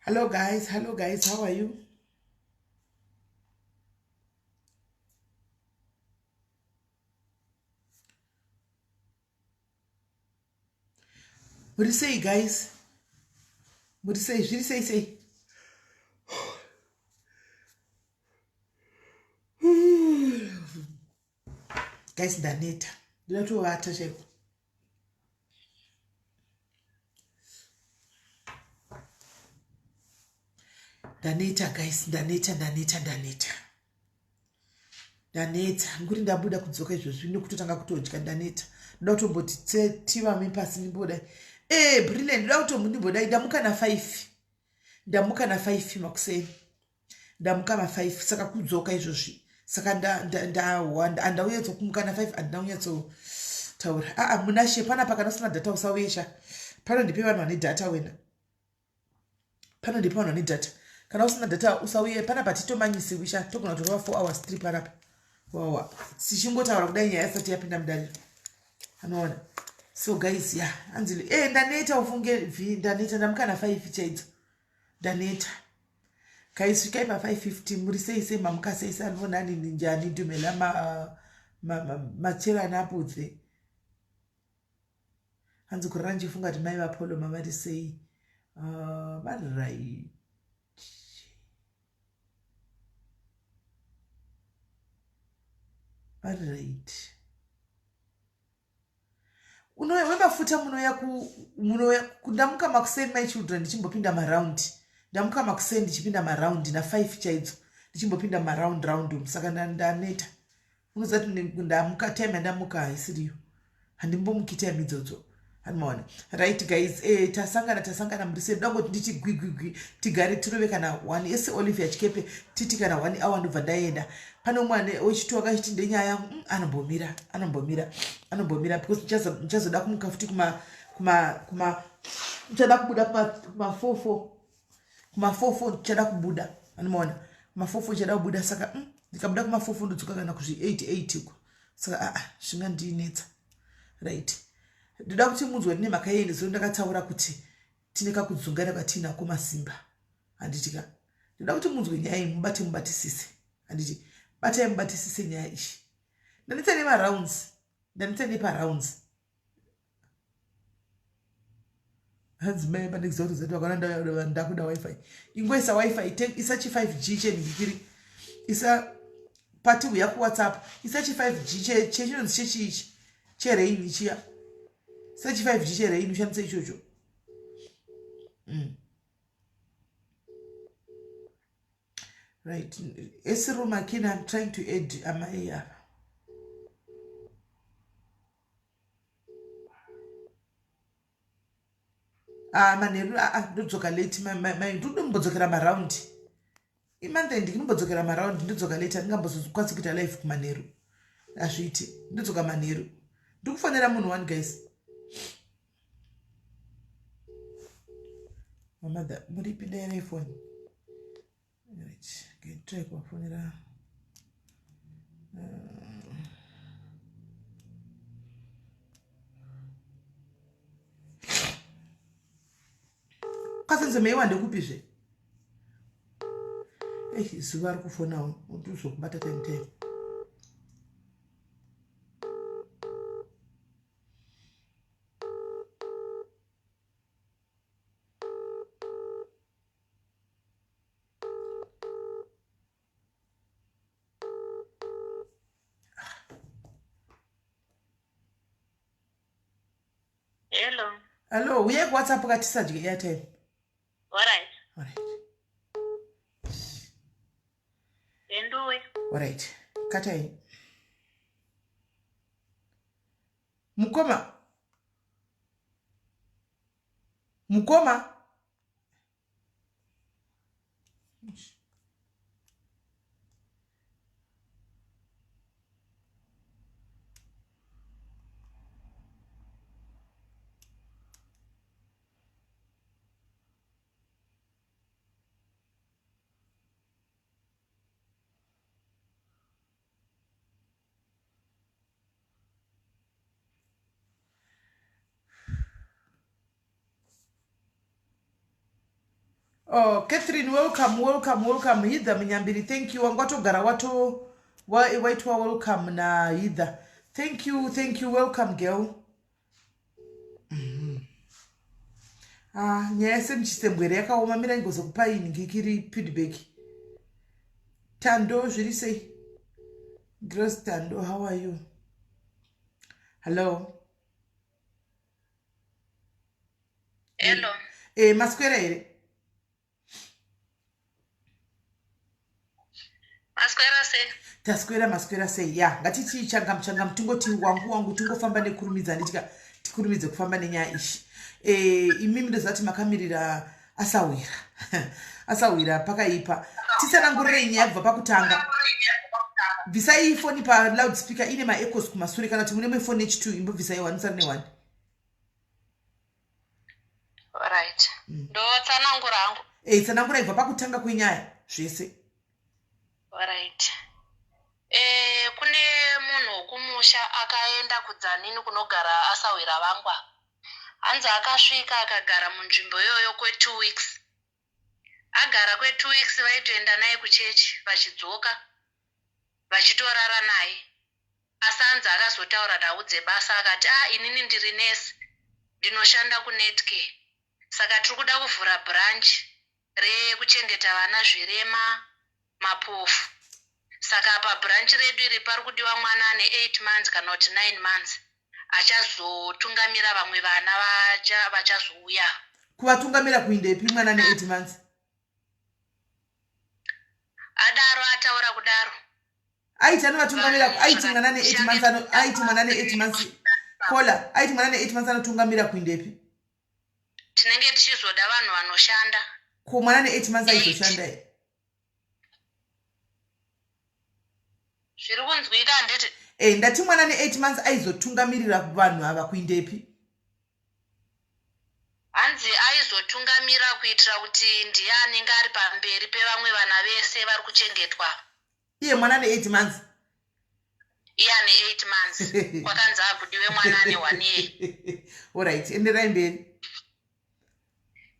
Hello guys, hello guys, how are you? Muri sei guys? Muri sei? Zviri sei sei? Guys, ndaneta. Ndinoda kutovata chaiko. Ndaneta guys, ndaneta, ndaneta, ndaneta. Ndaneta. Nguri ndabuda kudzoka izvozvi nekutotanga kutodya ndaneta. Ndoda kutomboti tivame pasi ndimbodai. Eh, brilliant. Ndoda kutombo ndimbodai. Ndamuka na 5. Ndamuka na 5 makuseni. Ndamuka ma 5 saka kudzoka izvozvi. Saka ndauya kumuka na 5 andina kunyatso taura. Ah, ah Munashe panapa kana usina data usauye sha. Pano ndipe vanhu vane data wena. Pano ndipo vanhu vane data. Kana usina data usauye panapa titomanyisi wisha togona kutorova 4 hours 3 panapa. Wawa. Sichingotaura kudai nyaya isati yapinda mudariro. Anoona. So guys, yeah, anzi eh ndaneta ufunge vi ndaneta ndamuka na 5 chaidzo. Ndaneta. Guys, svikai pa 5:50 muri sei sei mamuka sei sanibonani ninjani dumela ma macherana apudze. Hanzi kurara ndichifunga kuti mai vaPolo mavari sei. Vari right. Vari right. Unoya wemafuta munoya ku munoya ndamuka makuseni my children ndichimbopinda maround. Ndamuka makuseni ndichipinda maround na 5 chaidzo. Ndichimbopinda maround round um saka ndaneta. Unoziva kuti ndamuka time yandamuka haisiriyo. Handimbomuki time idzodzo. Handimaona. Right guys, eh tasangana tasangana muri sei ndangoti nditi gwi gwi gwi tigare tirove kana one ese Olivia Chikepe titi kana 1 hour ndobva ndaenda. Pane umwe ane wechitwo akachiti ndenyaya yangu mm, anombomira anombomira anombomira because ndichazoda kumuka futi kuma kuma kuma ndichada kubuda kuma kuma 4 4 kuma 4 4 ndichada kubuda. Handimaona. Kuma 4 4 ndichada kubuda saka ndikabuda kuma 4 4 ndodzoka kana kuzvi 8 8 uko. Saka ah ah zvingandinetsa. Right. Ndoda kuti munzwe nemhaka yei nezuro ndakataura kuti tine kakudzungaira katiinako masimba. Handiti ka? Ndoda kuti munzwe nyaya iyi mubate mubatisise. Handiti? Batai mubatisise nyaya iyi. Ndanetsa nemarounds. Ndanetsa neparounds. Hanzi mai pane kuziva kuti zati vakaona ndakuda wifi. Ingoisa wifi, isa chi 5G chenhikiri. Isa pati uya kuWhatsApp. Isa chi 5G chinonzi chechi ichi. Cherain chiya. Isa chi 5G cherain ushandise ichocho. Right. Esiru Makina, I'm trying to add amai apa. Ah, manheru ah, ah, ndodzoka late ndinotombodzokera maround imonth end ndinombodzokera maround ndodzoka late handingambozokwanisi kuita live kumanheru hazviiti ndodzoka manheru ndikufonera munhu one guys. Mamother muripi dairai phone. Right, get try kuvafonera. Kasenze meiwa ndekupizve? Eh, zuva ari kufonawo, ndizokubata time time. Hello. Hello, uye kuWhatsApp katisadye airtime. All right. All right. Enduwe. All right. Katai. Mukoma. Mukoma. Oh, Catherine, welcome, welcome, welcome. Hidha Munyambiri, thank you. Wanga watogara wato waitwa welcome na Hidha. Thank you, thank you, welcome girl. Ah, nyaya yesemuchisembwere yakaoma mira ingozokupai ngikiri feedback. Tando zviri sei? Grace Tando, how are you? Hello. Hello. Eh, maswera here? Maswera sei? Taswera maswera sei? Ya, ngatitii changamu changamu tingoti wangu wangu tingofamba nekurumidza handitya tikurumidze kufamba nenyaya ishi. Eh, imimi ndoziva kuti makamirira asahwira. Asahwira pakaipa. Tisanangurirei nyaya kubva pakutanga. Bvisai foni pa loudspeaker ine maecos kumasure kana kuti mune mwe foni nechi2 imbobvisai one musari ne one. Right. Ndotsanangura hangu. Eh, tsanangura ibva pakutanga kwenyaya zvese. Right. Eh, kune munhu wokumusha akaenda kuDzanini kunogara asahwira vangwa. Hanzi akasvika akagara munzvimbo iyoyo kwe2 weeks. Agara kwe2 weeks vaitoenda naye kuchechi vachidzoka vachitorara naye. Asi hanzi akazotaura nhau dzebasa akati ah inini ndiri nurse ndinoshanda kuNetcare saka tiri kuda kuvhura branch rekuchengeta vana zvirema mapofu saka apa branch redu iri pari kudiwa mwana ane 8 months kana kuti 9 months achazotungamira vamwe vana vachazouya. Kuvatungamira kuindepi mwana ane 8 months? Adaro ataura kudaro. Aiti anovatungamira aiti mwana ane 8 months ano aiti mwana ane 8 months kola aiti mwana ane 8 months anotungamira kuindepi? Tinenge tichizoda vanhu vanoshanda. Ko mwana ane 8 months aizoshanda here? Zviri kunzwika handiti? Eh, ndati mwana ane 8 months aizotungamirira vanhu ava kuindepi? Hanzi aizotungamira kuitira kuti ndiye anenge ari pamberi pevamwe vana vese vari kuchengetwa. Iye mwana ane 8 months? Iye ane 8 months. Kwakanzi akudiwe mwana ane 1 year. Alright, enderai mberi.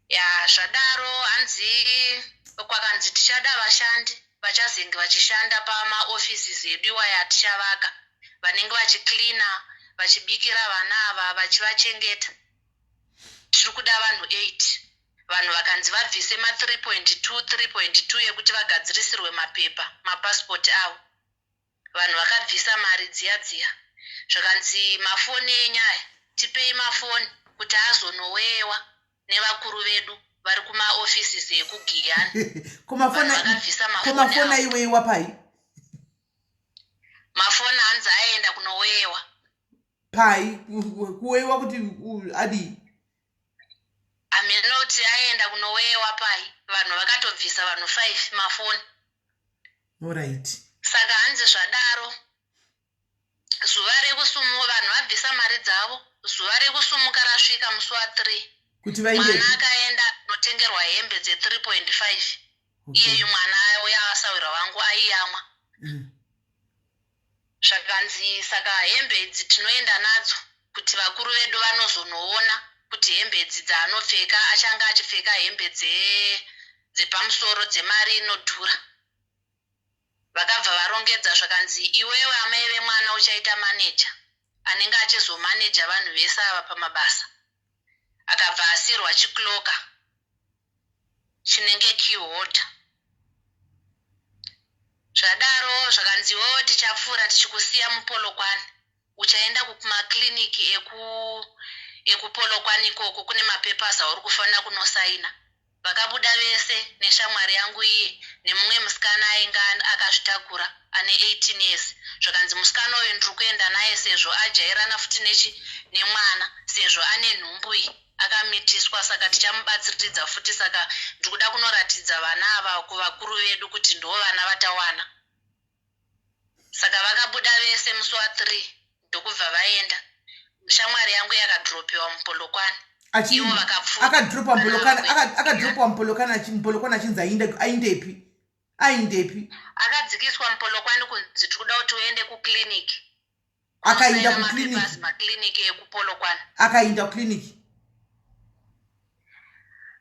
Ya, zvadaro hanzi kwakanzi tichada vashandi vachazenge vachishanda pamaoffices edu iwaya atichavaka, vanenge vachicleana, vachibikira vana ava, vachivachengeta. Tiri kuda vanhu 8. Vanhu vakanzi vabvise ma 3.2 3.2 ekuti vagadzirisirwe mapepa, mapasipoti avo. Vanhu vakabvisa mari dziya dziya. Zvakanzi mafoni enyaya, tipei mafoni kuti azonowewa nevakuru vedu vari kumaoffices ekuGiyani. Vanhu vakabvisa mafoni Komafoni aiwewa pai? Mafoni hanzi aenda kunowewa. Pai kuwewa kuti adii? Aminoti aenda kunowewa pai. Vanhu vakatobvisa vanhu 5 mafoni. Alright. Saka hanzi zvadaro zuva rekusumuka vanhu vabvisa mari dzavo, zuva rekusumuka rasvika musi wa3. Kuti vaende Mwana akaenda kunotengerwa hembe dze 3.5. Iyeyu mwana uya asahwira wangu aiyamwa. Zvakanzi saka hembe idzi tinoenda nadzo kuti vakuru vedu vanozonoona kuti hembe idzi dzaanopfeka achange achipfeka hembe dzepamusoro dzemari inodhura. Vakabva varongedza zvakanzi iwewe amai vemwana uchaita maneja anenge achizomaneja vanhu vese ava pamabasa. Akabva asirwa chikloka chinenge keyholder. Zvadaro zvakanzi iwewe tichapfuura tichikusiya muPolokwane, uchaenda kumakliniki ekuPolokwane ikoko kune mapepers auri kufanira kunosaina. Vakabuda vese neshamwari yangu iye nemumwe musikana ainge akazvitakura ane 18 years. Zvakanzi musikana uyu ndiri kuenda naye sezvo ajairana futi nechi nemwana sezvo ane nhumbu iyi akamitiswa, saka tichamubatsiridza futi, saka ndiri kuda kunoratidza vana ava kuvakuru vedu kuti ndo vana vatawana. Saka vakabuda vese musi wa3 ndokubva vaenda. Shamwari yangu yakadropiwa muPolokwane. Ivo vakapfuura. Akadropa muPolokwane, akadropiwa muPolokwane, muPolokwane achinzi aindepi? Aindepi? Akadzikiswa muPolokwane kunzi tiri kuda kuti uende kukliniki. Akaenda kukliniki. Makliniki ekuPolokwane. Akaenda kukliniki.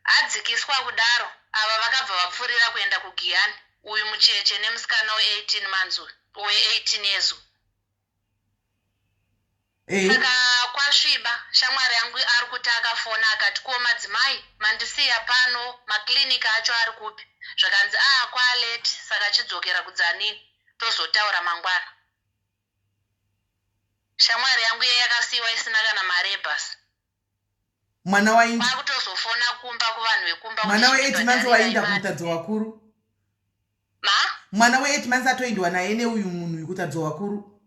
Adzikiswa kudaro. Ava vakabva vapfuurira kuenda kuGiyani, uyu mucheche nemusikana we-18 months uyu, we-18 years uyu. Eh. Saka kwasviba, shamwari yangu ari kuti akafona akati ko madzimai mandisiya pano maclinic acho ari kupi? Zvakanzi aa kwalate saka chidzokera kuDzanini tozotaura mangwana. Shamwari yangu iye yakasiiwa isina kana mari yebhasi. Mwana wainda Kwakutozofona kumba kuvanhu vekumba kuti mwana we8 months chindibhadharirai wainda mari. kumutadzo wakuru. Ma? Mwana we8 months atoendwa naye neuyu munhu uyu kutadzo wakuru.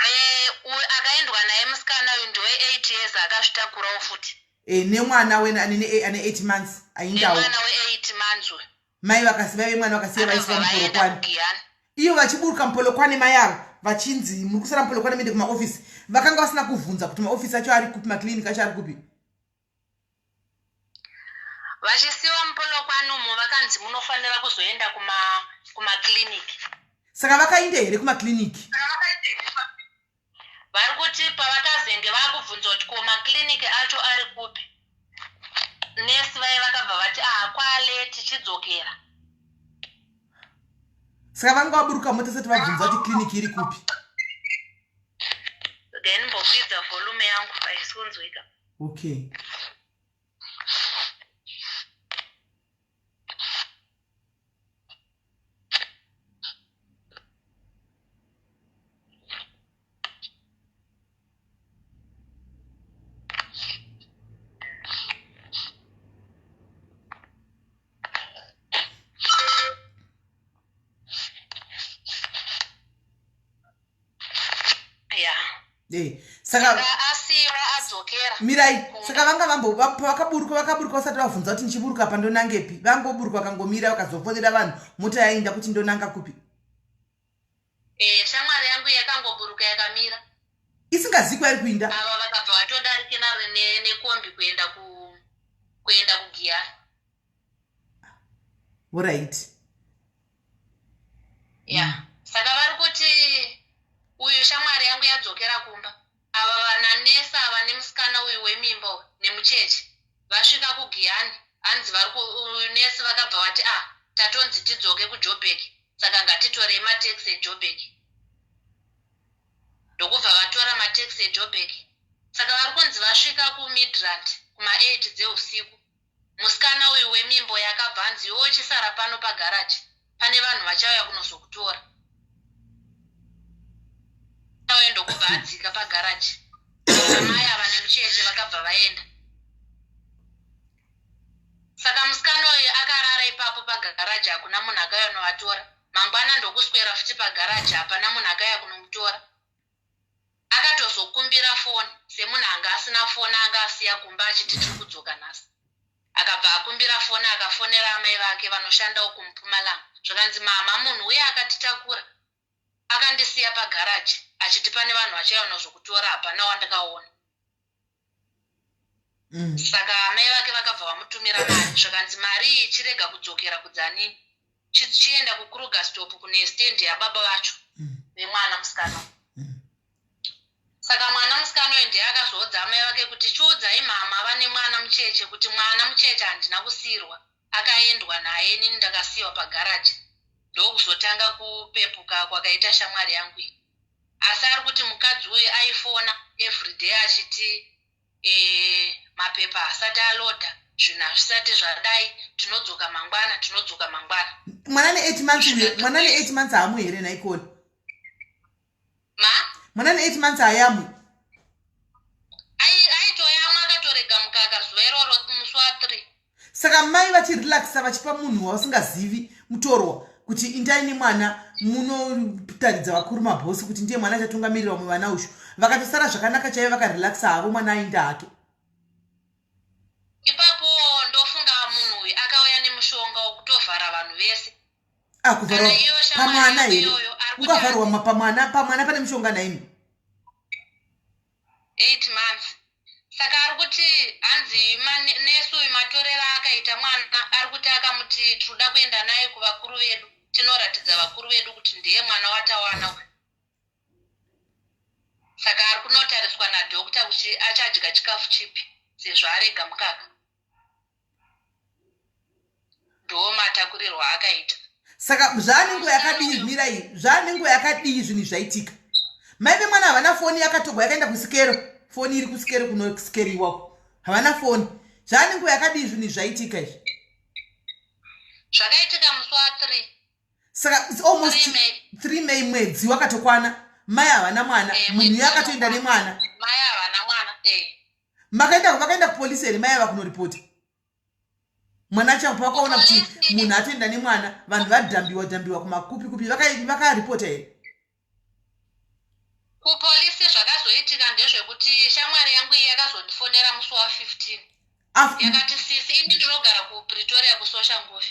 Eh, uyu akaendwa naye musikana uyu ndewe 8 years akazvitakurawo futi. E, nemwana wena ane ane 8 months aindawo. Nemwana we8 months uyu. Mai vakasiya vemwana vakasiya vaiswa Akabva vaenda mupolokwane. kuGiyani. Iyo vachiburuka mupolokwane mai ava vachinzi muri kusara mupolokwane muende kumaofisi. Vakanga vasina kuvhunza kuti maofisi acho ari kupi, maclinic acho ari kupi. Vachisiwa mupolokwane umu vakanzi munofanira kuzoenda kuma kumaclinic. Saka vakainda here kumaclinic? Vari kuti pavakazenge vakubvunza kuti ko maclinic acho ari kupi, nesi vaye vakabva vati aha kwale tichidzokera. Saka vanga vaburuka mota sati vabvunza kuti clinic iri kupi. Then mbokwidza volume yangu haisi kunzwika. Okay. Ya. Eh, saka Asiwa adzokera. Mirai, saka vanga vambo vakaburuka vakaburuka vasati vabvunza kuti ndichiburuka apa ndonangepi. Vangoburuka vakangomira vakazofonera vanhu mota yainda kuti ndonanga kupi. Eh, shamwari yangu yakangoburuka yakamira. Isingazivi kwairi kuinda. Ava vakabva vatodarikina nekombi kuenda ku kuenda kuGiyani. Alright. Ya. Saka vari kuti uyu shamwari yangu yadzokera kumba. Ava vananesa ava nemusikana uyu wemimba uyu nemucheche vasvika kuGiyani hanzi vari uyu nesi vakabva vati ah tatonzi tidzoke kuJobek saka ngatitorei mateksi eJobek. Ndokubva vatora mateksi eJobek. Saka vari kunzi vasvika kuMidrand kuma-8 dzeusiku. Musikana uyu wemimbo yakabva anzi iwe uchisara pano pagaraji pane vanhu vachauya kunozokutora. Uyu ndokubva adzika pagaraji. Amai ava nemucheche vakabva vaenda. Saka musikana uyu akarara ipapo pagaraji hakuna munhu akauya kunovatora. Mangwana ndokuswera futi pagaraji hapana munhu akauya kunomutora. Akatozokumbira foni semunhu anga asina foni anga asiya kumba achiti tiri kudzoka nhasi. Akabva akumbira foni akafonera amai vake vanoshandawo kuMpumalanga. Zvakanzi mama munhu uye akatitakura akandisiya pagaraji achiti pane vanhu vachauya kunozokutora hapana wandakaona. Saka amai vake vakabva vamutumira mari zvakanzi mari iyi chirega kudzokera kuDzanini chienda kuKrugersdorp kune stand yababa vacho vemwana musikana. Saka mwana musikana uyu ndiye akazoudza amai vake kuti chiudzai mama vane mwana mucheche kuti mwana mucheche handina kusiyirwa akaendwa naye inini ndakasiyiwa pagaraji. Ndokuzotanga kupepuka kwakaita shamwari yangu iyi. Asi ari kuti mukadzi uyu aifona everyday achiti mapepa asati alodha, zvinhu hazvisati zvadai, tinodzoka mangwana, tinodzoka mangwana. Mwana ne8 months uyu, mwana ne8 months haamu here naikoni? Ma? Mwana ne8 months haayamwi? Aitoyamwa akatorega mukaka zuva iroro musi wa3. Saka mai vachirelaxa vachipa munhu wavasingazivi mutorwa kuti indai nemwana munotaridza vakuru mabhosi kuti ndiye mwana achatungamirira vamwe vana ushu. Vakatosara zvakanaka chaivo vakarelaxa havo mwana ainda hake. Ipapo ndofunga munhu uyu akauya nemushonga wekutovhara vanhu vese. Ah, kuvharwa pamwana here? Ungavharwa pamwana, pamwana pane mushonga naimi? 8 months. Saka ari kuti hanzi nesu uyu matorero akaita mwana ari kuti akamuti tinoda kuenda naye kuvakuru vedu tinoratidza vakuru vedu kuti ndiye mwana watawana uyu. Saka ari kunotariswa nadhokta kuti achadya chikafu chipi sezvo arega mukaka. Ndo matakurirwo aakaita. Saka zvaane nguva yakadii, mirai, zvaane nguva yakadii zvinhu zvaitika? Mai vemwana havana foni, yakatogwa yakaenda kusikero, foni iri kusikero kunosikeriwa, havana foni. Zvaane nguva yakadii zvinhu zvaitika izvi? Zvakaitika musi wa3. Saka it's almost 3 May, mwedzi wakatokwana mai havana mwana. Eh, munhu yakatoenda nemwana. Mai havana mwana, eh. Makaenda, vakaenda kupolisi here mai ava kunoripota mwana acho? Pavakaona kuti munhu atoenda nemwana, vanhu vadhambiwa dhambiwa kumakupi kupi, vakaripota here? Kupolisi zvakazoitika ndezvekuti shamwari yangu iyi yakazondifonera musi wa15. Yakati, "Sisi," ini ndinogara kuPretoria, kuSoshanguve.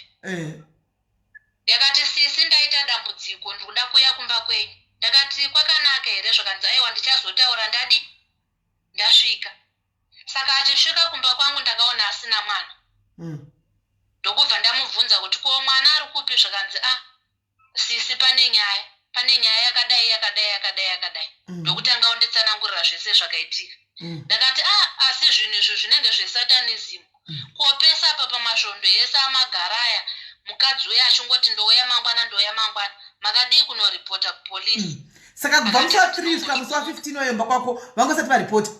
Yakati, "Sisi, ndaita dambudziko, ndikuda kuuya kumba kwenyu." Ndakati, "Kwakanaka here?" Zvakanzi, "Aiwa, ndichazotaura ndadi ndasvika." Saka achisvika kumba kwangu, ndakaona asina mwana. Ndokubva ndamubvunza kuti, "Ko mwana ari kupi?" Zvakanzi, "A ah, sisi, pane nyaya, pane nyaya yakadai, yakadai, yakadai, yakadai." Ndokutanga unditsanangurira zvese zvakaitika. Ndakati, "A ah, asi zvinhu izvi zvinenge zvesatanism. Kopesa apa pamasvondo ese amagara aya, mukadzi uye achingoti ndouya mangwana, ndouya mangwana, makadii kunoripota kupolisi?" Saka kubva musi wa3 kusvika musi wa15 wayomba kwako, vangosati varipota?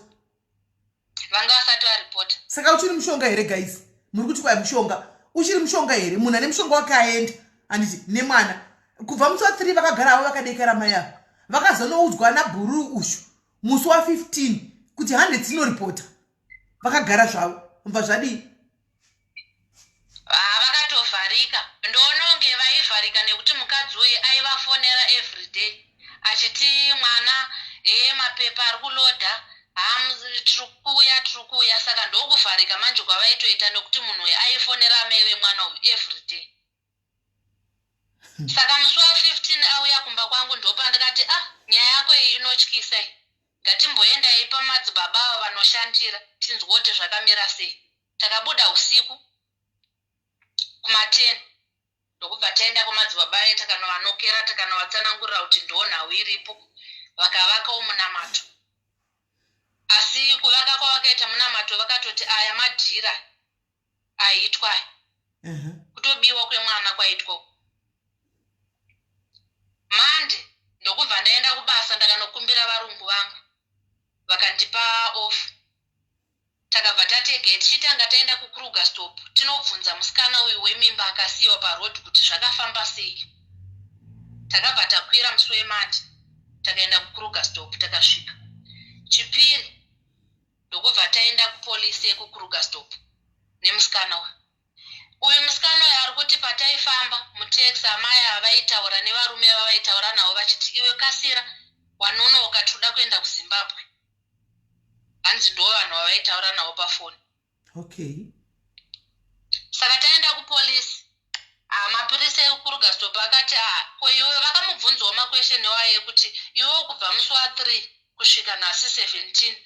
Vanga vasati varipota. Saka uchiri mushonga here, guys? Muri kuti kwai mushonga, uchiri mushonga here? Munhu ane mushonga wake aenda, handiti, nemwana. Kubva musi wa3 vakagara avo vakadekera mai avo, vakazonoudzwa nabhururu ushu musi wa15 kuti hande dzinoripota. Vakagara zvavo, mubva zvadii? Vakatovharika. Ndoona kunge vaivharika nekuti mukadzi uyu aivafonera everyday achiti mwana, ee, mapepa ari kulodha, tiri kuuya, tiri kuuya. Saka ndokuvharika manje kwavaitoita, nekuti munhu uyu aifonera amai vemwana uyu everyday. Saka musi wa15 auya kumba kwangu, ndopandikati, "Ah, nyaya yako iyi inotyisa iyi, ngatimboendai pamadzibaba avo vanoshandira, tinzwe kuti zvakamira sei." Takabuda usiku kuma10, ndokubva taenda kumadzibaba aye, takanovanokera, takanovatsanangurira kuti ndo nhau iripo. Vakavakawo munamato, asi kuvaka kwavakaita munamato, vakatoti aya madhira aitwa, kutobiwa kwemwana kwaitwa. Mande ndokubva ndaenda kubasa, ndakanokumbira varungu vangu, vakandipa off. Takabva tatege tichitanga taenda kuKrugersdorp, tinobvunza musikana uyu wemimba akasiyiwa paroad kuti zvakafamba sei. Takabva takwira musi weMande, takaenda kuKrugersdorp. Takasvika Chipiri, ndokubva taenda kupolisi yekuKrugersdorp nemusikana uyu. Uyu musikana uyu ari kuti pataifamba mutaxi, amai ava vaitaura nevarume vavaitaura navo vachiti, "Iwe, kasira, wanonoka, tinoda kuenda kuZimbabwe." Hanzi ndo vanhu vavaitaura navo pafoni. Saka taenda kupolisi, mapurisa ekuKrugersdorp akati, "A, ko iwe?" Vakamubvunzawo maquestion wayo ekuti, "Iwewo kubva musi wa3 kusvika nhasi 17,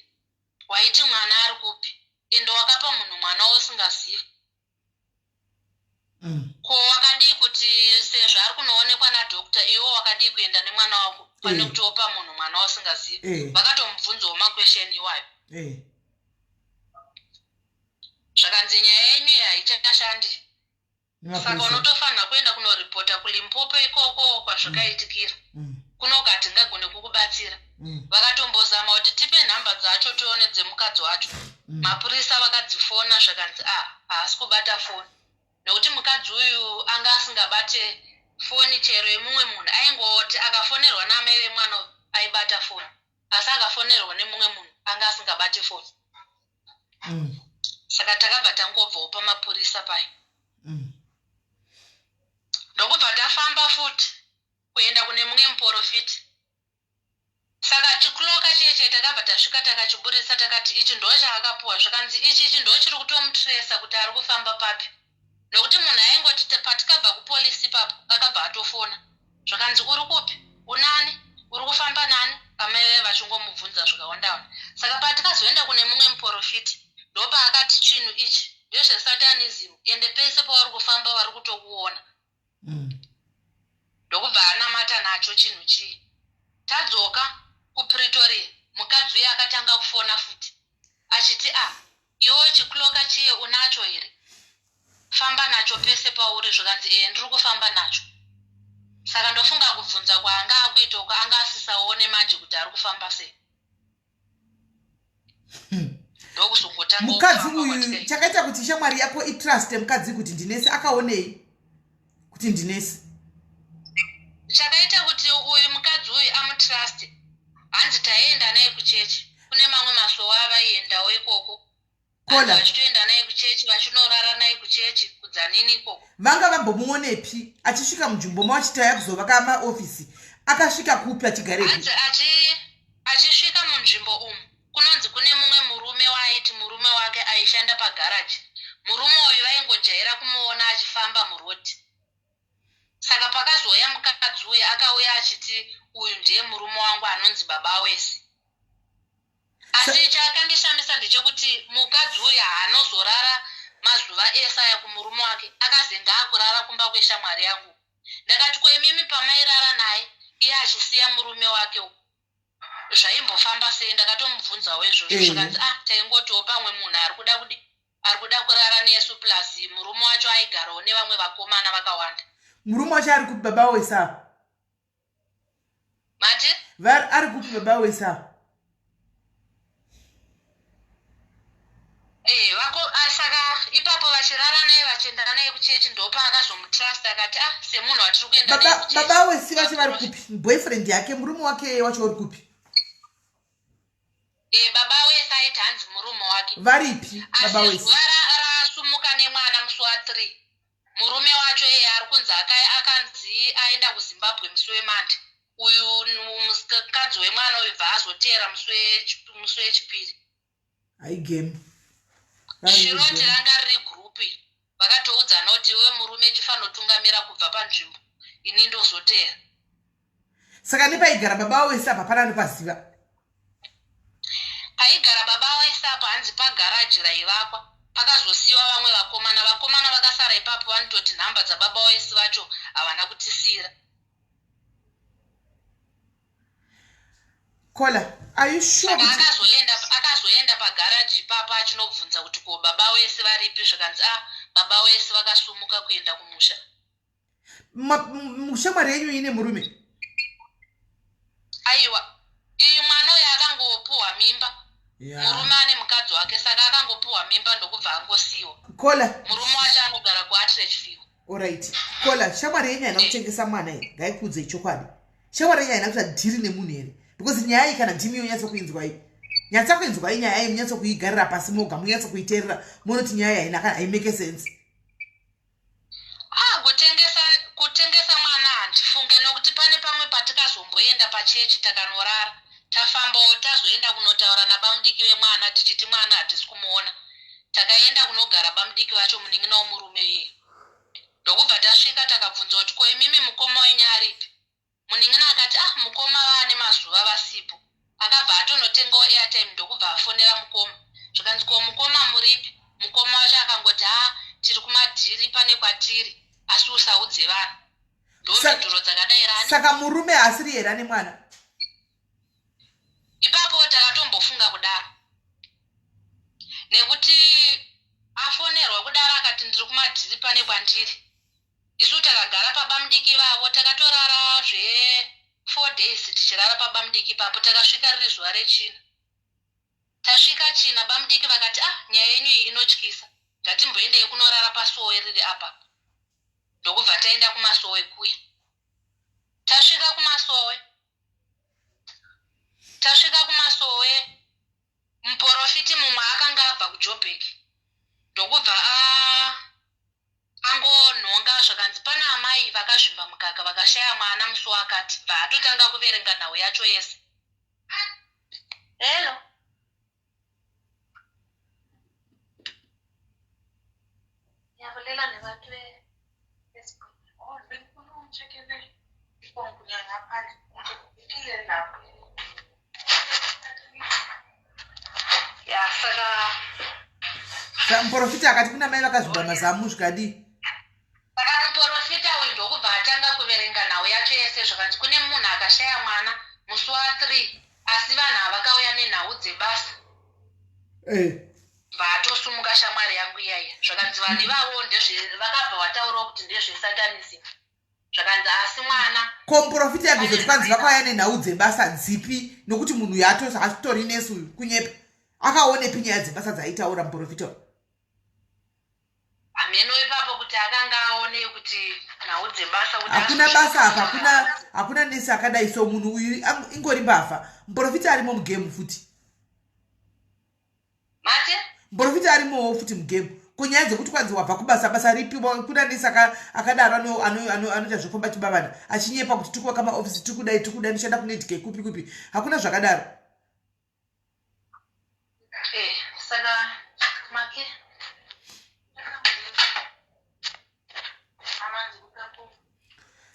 waiti mwana ari kupi? Ende wakapa munhu mwana wausingazivi. Ko wakadii kuti sezvo ari kunoonekwa nadoctor, iwe wakadii kuenda nemwana wako pane kuti wopa munhu mwana wausingazivi?" Vakatomubvunzawo maquestion iwayo. Zvakanzi, "Nyaya yenyu iyi haichashandi, saka unotofanira kuenda kunoripota kuLimpopo ikoko kwazvikaitikira. Kunoku hatingagone kukubatsira." Vakatombozama kuti tipe nhamba dzacho tione dzemukadzi wacho. Mapurisa vakadzifona, zvakanzi, "A, haasi kubata foni," nekuti mukadzi uyu anga asingabate foni chero yemumwe munhu. Aingoti akafonerwa naamai vemwana uyu aibata foni, asi akafonerwa nemumwe munhu anga asingabate foni. Saka takabva tangobvawo pamapurisa payo, ndokubva tafamba futi kuenda kune mumwe muprofiti. Saka chiclock chiye takabva tasvika, takachiburisa, takati, "Ichi ndo chaakapuwa." Zvakanzi, Ichi ndo chiri kutomutresa kuti ari kufamba papi," nokuti munhu aingoti patikabva kupolisi ipapo akabva atofona. Zvakanzi, "Uri kupi? Unani? Uri kufamba nani?" Amai vaiva vachingomubvunza zvakawandawanda. Saka patikazoenda kune mumwe muprofiti, ndopaakati chinhu ichi ndezvesatanism, ende pese pauri kufamba vari kutokuona. Ndokubva anamata nacho chinhu chii. Tadzoka kuPretoria, mukadzi uye akatanga kufona futi achiti, "A, iwe chiclock chiye unacho here?" Famba nacho pese pauri zvikanzi ee ndiri kufamba nacho. Saka ndofunga kubvunza kwaanga akuita uko anga asisaone manje kuti ari kufamba sei. Ndokuzongotanga Mukadzi uyu chakaita kuti shamwari yako itruste mukadzi kuti ndinesi akaonei kuti ndinesi? Chakaita kuti uyu mukadzi uyu amutruste, hanzi taienda naye kuchechi kune mamwe masowa avaiendawo ikoko. Kola. Vachitoenda naye kuchechi, vachinorara naye kuchechi kuDzanini ikoko. Vanga vambomuonepi achisvika munzvimbo mavachitaya kuzovaka maofisi? Akasvika kupi, achigarepi? Hanzi achisvika munzvimbo umu kunonzi kune mumwe murume waaiti murume wake aishanda pagaraji. Murume uyu vaingojaira kumuona achifamba murodhi. Saka pakazouya mukadzi uyu akauya achiti uyu ndiye murume wangu anonzi Baba Wesi. Asi chakandishamisa ndechekuti mukadzi uyu haanozorara mazuva ese aya kumurume wake, akazenge akurara kumba kweshamwari yangu. Ndakati ko imimi pamairara naye iye achisiya murume wake uku zvaimbofamba sei? Ndakatomubvunzawo izvozvo zvikanzi ah taingotiwo pamwe munhu ari kuda kudi ari kuda kurara nesu, plus murume wacho aigarawo nevamwe vakomana vakawanda. Murume wacho ari kupi, baba wese apa? Mati? Ari kupi baba wese apa? Eh, vako ah, saka ipapo vachirara naye vachienda naye kuchechi ndopaakazomutrust akati ah semunhu watiri kuenda naye kuchechi. Baba wesi vacho vari kupi? Boyfriend yake, murume wake wacho uri kupi? Eh, baba wese aiti hanzi murume wake. Varipi baba Asi wesi? zuva rasumuka nemwana musi wa3 murume wacho iye ari kunzi akanzi aenda kuZimbabwe musi weMande. Uyu mukadzi wemwana uyu bva azoteera musi wechipiri. Haigame. Shiroti ranga riri gurupu iri, vakatoudzana kuti iwe murume chifanotungamira kubva panzvimbo, ini ndozoteera. Saka nepaigara baba wese apa pana anopaziva? Paigara baba wese apa hanzi pagaraji raivakwa, pakazosiyiwa vamwe vakomana. Vakomana vakasara ipapo vanototi nhamba dzababa wese vacho havana kutisiyira. Kola, are you sure? Saka akazoenda pagaraji ipapo achinobvunza kuti ko baba wese varipi, zvikanzi ah baba wese vakasumuka kuenda kumusha. Shamwari yenyu ine murume? Aiwa, iyi mwana uyu akangopuhwa mimba. Murume ane mukadzi wake, saka akangopuhwa mimba ndokubva angosiyiwa. Kola. Murume wacho anogara kuAttrachfield. Alright. Kola, shamwari yenyu haina kutengesa mwana here? Ngaikuudzei chokwadi. Shamwari yenyu haina kuita dhiri nemunhu here? Because nyaya iyi kana ndimi yonyatso kuinzwai. Nyatsa kuinzwai nyaya iyi, munyatso kuigarira pasi moga, munyatso kuiteerera, monoti nyaya haina kana haimake sense. Ah, kutengesa mwana handifunge, nokuti pane pamwe patikazomboenda pachechi takanorara, tafambawo tazoenda kunotaura nabamudiki vemwana tichiti mwana hatisi kumuona. Takaenda kunogara bamudiki vacho, munin'ina womurume iyeyo, ndokubva tasvika takabvunza kuti ko imimi mukoma wenyu aripi? Munin'ina akati ah mukoma vaane mazuva vasipo. Akabva atonotengawo airtime ndokubva afonera mukoma, zvikanzi ko mukoma muripi? Mukoma wacho akangoti ha tiri kumadhiri pane kwatiri, asi usaudze vanhu. Ndomhinduro dzakadai rani. Saka murume asiri here ane mwana? Ipapo takatombofunga kudaro, nekuti afonerwa kudaro akati ndiri kumadhiri pane kwandiri. Isu takagara pabamudiki vavo, takatorara zve 4 days tichirara pabamudiki ipapo. Takasvika riri zuva rechina. Tasvika china bamudiki vakati ah nyaya yenyu iyi inotyisa, ngatimboendei kunorara pasowe riri apa. Ndokubva taenda kumasowe kuya. Tasvika kumasowe muporofiti mumwe akanga abva kuJoburg ndokubva angonhonga zvakanzi pana amai vakazvimba mukaka vakashaya mwana musi wakati, bva atotanga kuverenga nhau yacho yese. Hello. Ngiyabulela nebantu be-Facebook. Oh, bengifuna ungitshekele ifonkunya ngaphandle. Iphile lapho. Ya, saka Saka muprofita akati kuna mai vakazvimba mazamu zvikadii? Saka muprofita uyu ndokubva atanga kuverenga nhau yacho yese, zvakanzi kune munhu akashaya mwana musi wa3, asi vanhu ava vakauya nenhau dzebasa. Bva atosumuka shamwari yangu iyaiya zvakanzi vanhu ivavo ndezve vakabva vataurawo kuti ndezvesatanism zvakanzi asi mwana Ko muprofita yagozoti kwanzi vakauya nenhau dzebasa dzipi nokuti munhu uyu atori nesu uyu kunyepa akaonepi nyaya dzebasa dzaaitaura muprofita uyu? Hameno ipapo kuti akanga aonei kuti nhau dzebasa kuti Hakuna basa apa, hakuna hakuna nesi akadai so munhu uyu ingori mbavha. Muprofita arimo mugame futi. Mati? Muprofita arimowo futi mugame. Ko nyaya dzekuti kwanzi wabva kubasa basa ripi kuna nesi akadaro anoita zvekufamba chibavana achinyepa kuti tiri kuvaka maofisi tiri kudai tiri kudai ndishanda kunedk kupi kupi hakuna zvakadaro. Eh, saka make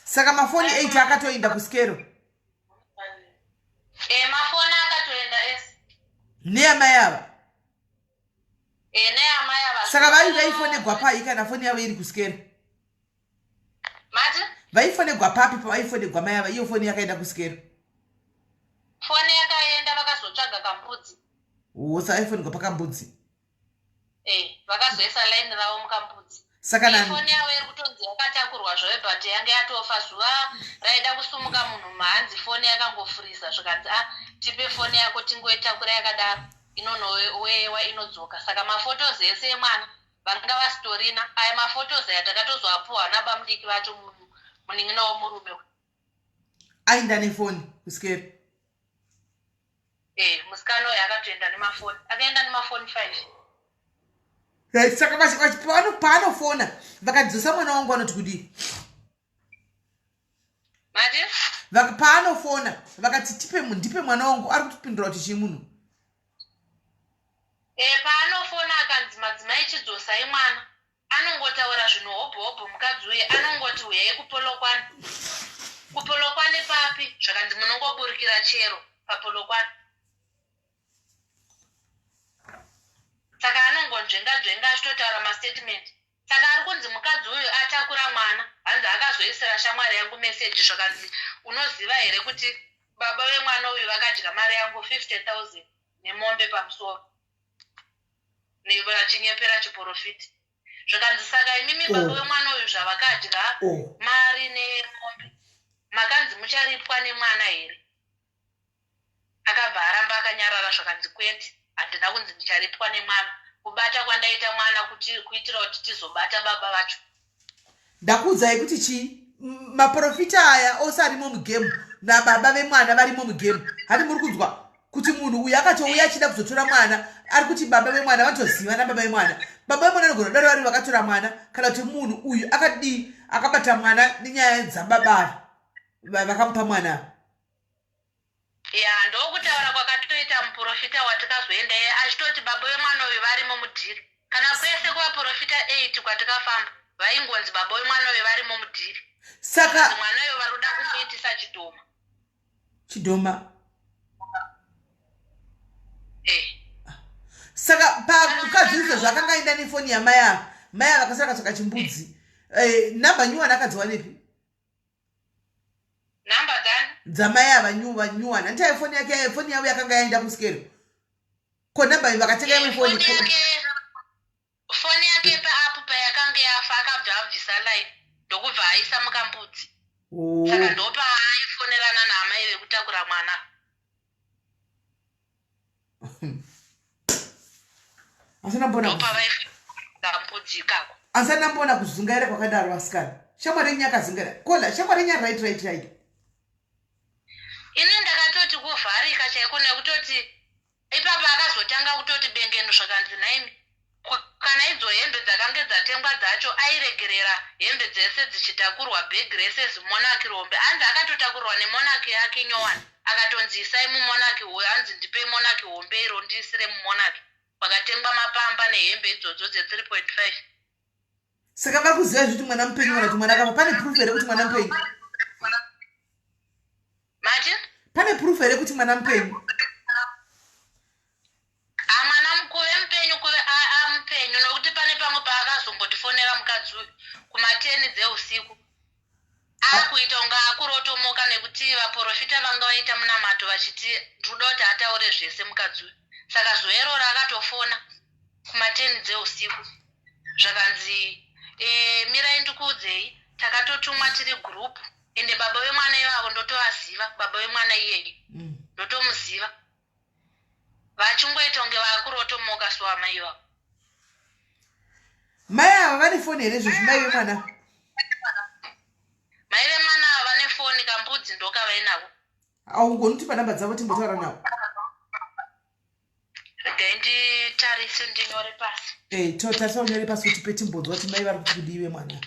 Saka mafoni 8 akatoenda kuskero. Eh, mafoni akatoenda ese. Neamai ava. Eh, neamai ava. Saka vari vaifonegwa pai kana foni yavo iri kuskero? Mati? Vaifonegwa papi pavaifonegwa mai ava iyo foni yakaenda kuskero? Foni yakaenda vakazotsvaga kambudzi. Oh, saka vaifonegwa pakambudzi. Eh, vakazoisa line ravo mukambudzi. Saka na foni yavo iri kutonzi yakatakurwa zvayo but yange yatofa zuva raida kusumuka munhu mahanzi foni yakangofurisa zvikanzi a ah, tipe foni yako tingoitakura yakadaro inonowewa inodzoka saka mafotos ese emwana vanga vasitorina aya mafotos aya takatozoapuhwa nabamudiki vacho munin'ina womurume Aenda nefoni kusikero. Eh, musikana uyo akatoenda nemafoni akaenda nemafoni 5. Right, saka paanofona vakadzosa mwana wangu vanoti kudii? Mati? Paanofona vakati tipe ndipe mwana wangu ari kutipindura kuti chii munhu? Eh, paanofona akanzi madzimai chidzosai mwana Anongotaura zvinhu hobho hobho mukadzi uye anongoti huyai kuPolokwane. KuPolokwane papi? Zvakanzi munongoburikira chero paPolokwane. Saka anongonzvenga nzvenga achitotaura mastatement. Saka ari kunzi mukadzi uyu atakura mwana hanzi akazoisira shamwari yangu message zvakanzi unoziva here kuti baba vemwana uyu vakadya mari yangu 50,000 nemombe pamusoro. Vachinyepera chiporofiti zvikanzi saka imimi baba vemwana uyu zvavakadya mari nemombe makanzi mucharipwa nemwana here akabva aramba akanyarara zvakanzi kwete handina kunzi ndicharipwa nemwana kubata kwandaita mwana kuti kuitira kuti tizobata baba vacho. Ndakuudzai kuti chii maprofita aya ose arimo mugame nababa vemwana varimo mugame hati muri kunzwa kuti munhu uyu akatouya achida kuzotora mwana ari kuti baba vemwana vanotoziva nababa vemwana baba vemwana anogona kudaro vari vakatora mwana kana kuti munhu uyu akadii akabata mwana nenyaya dzababa vakamupa mwana. Ya ndokutaura kwakatoita muporofita watikazoenda iye achitoti baba vemwana uyu varimo mudhiri. Kana kwese kuvaporofita 8 kwatikafamba vaingonzi baba vemwana uyu varimo mudhiri. Saka mwana uyu vari kuda kumuitisa chidhoma. Chidhoma. Eh. Saka pamukadzi uyu sezvo akanga aenda nefoni yamai ava, mai ava akasara akatsvaka chimbudzi. Eh, number nyuwani akadziwanepi? Number dzani? Dzamai ava nyuwa nyuwani. Hanti ayo foni yake foni yavo yakanga yaenda kusikero. Ko number iyi vakatenga imwe foni. Foni yake paapu payakanga yafa akabva abvisa line ndokubva aisa mukambudzi. Oh. Saka ndopaaifonerana naamai vekutakura mwana. Asana mbona. Ndopavaikambudzika ikako. Asana mbona kuzungaira kwakadaro vasikana. Shamwari yenyu yakazungaira. Kola shamwari yenyu right right right. Ini ndakatoti kuvharika chaiko nekutoti Ipapa akazotanga kutoti bengenu zvakanzi nhaimi kana idzo hembe dzakange dzatengwa dzacho airegerera hembe dzese dzichitakurwa bag rese zimonarch rombe hanzi akatotakurirwa nemonarch yake nyowani akatonzi isai mumonarch hanzi ndipei monarch hombe iro ndiisire mumonarch kwakatengwa mapamba nehembe idzodzo dze 3.5. Saka vari kuziva zvekuti mwana mupenyu kana kuti mwana akafa pane proof here kuti mwana mupenyu? Mati? Pane proof here kuti mwana mupenyu? Ah, mwana mukuve mupenyu kuve amupenyu nokuti pane pamwe paakazombotifonera mukadzi uyu kumateni dzeusiku akuita kunge akurotomoka nekuti vaporofita vanga vaita munamato vachiti ndikuda kuti ataure zvese mukadzi uyu saka zuva iroro akatofona. kumateni dzeusiku zvakanzi e, mirai ndikuudzei takatotumwa tiri group ende baba vemwana ivavo ndotovaziva baba vemwana iyeyu mm. ndotomuziva vachingoita kunge vakurotomoka so amai ivavo mai ava vane foni here izvozvi mai vemwana mai vemwana ava vane foni kambudzi ndokavainavo augoni tipa namba dzavo timbotaura navo regai nditarise ndinyore pasi eh, totarisa unyore pasi kuti petimbonzwa kuti mai vari kuti kudii vemwana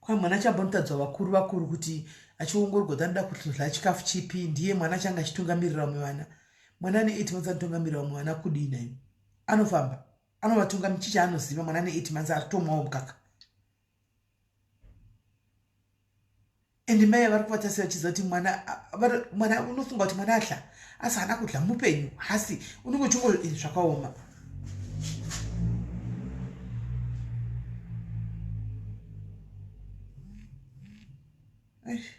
Kwa mwana chambonotadzwa vakuru vakuru kuti achiongororwa kuti anoda kudya chikafu chipi ndiye mwana change achitungamirira vamwe vana. Mwana ane 8 months anotungamirira vamwe vana kudii nhaimi? Anofamba anovatungamira chii chaanoziva mwana ane 8 months ari kutomwawo mukaka. And mai vari kuvatarisa vachiziva kuti mwana mwana unofunga kuti mwana adla asi haana kudla mupenyu hasi unenge uchingo eh, zvakaoma. Eish.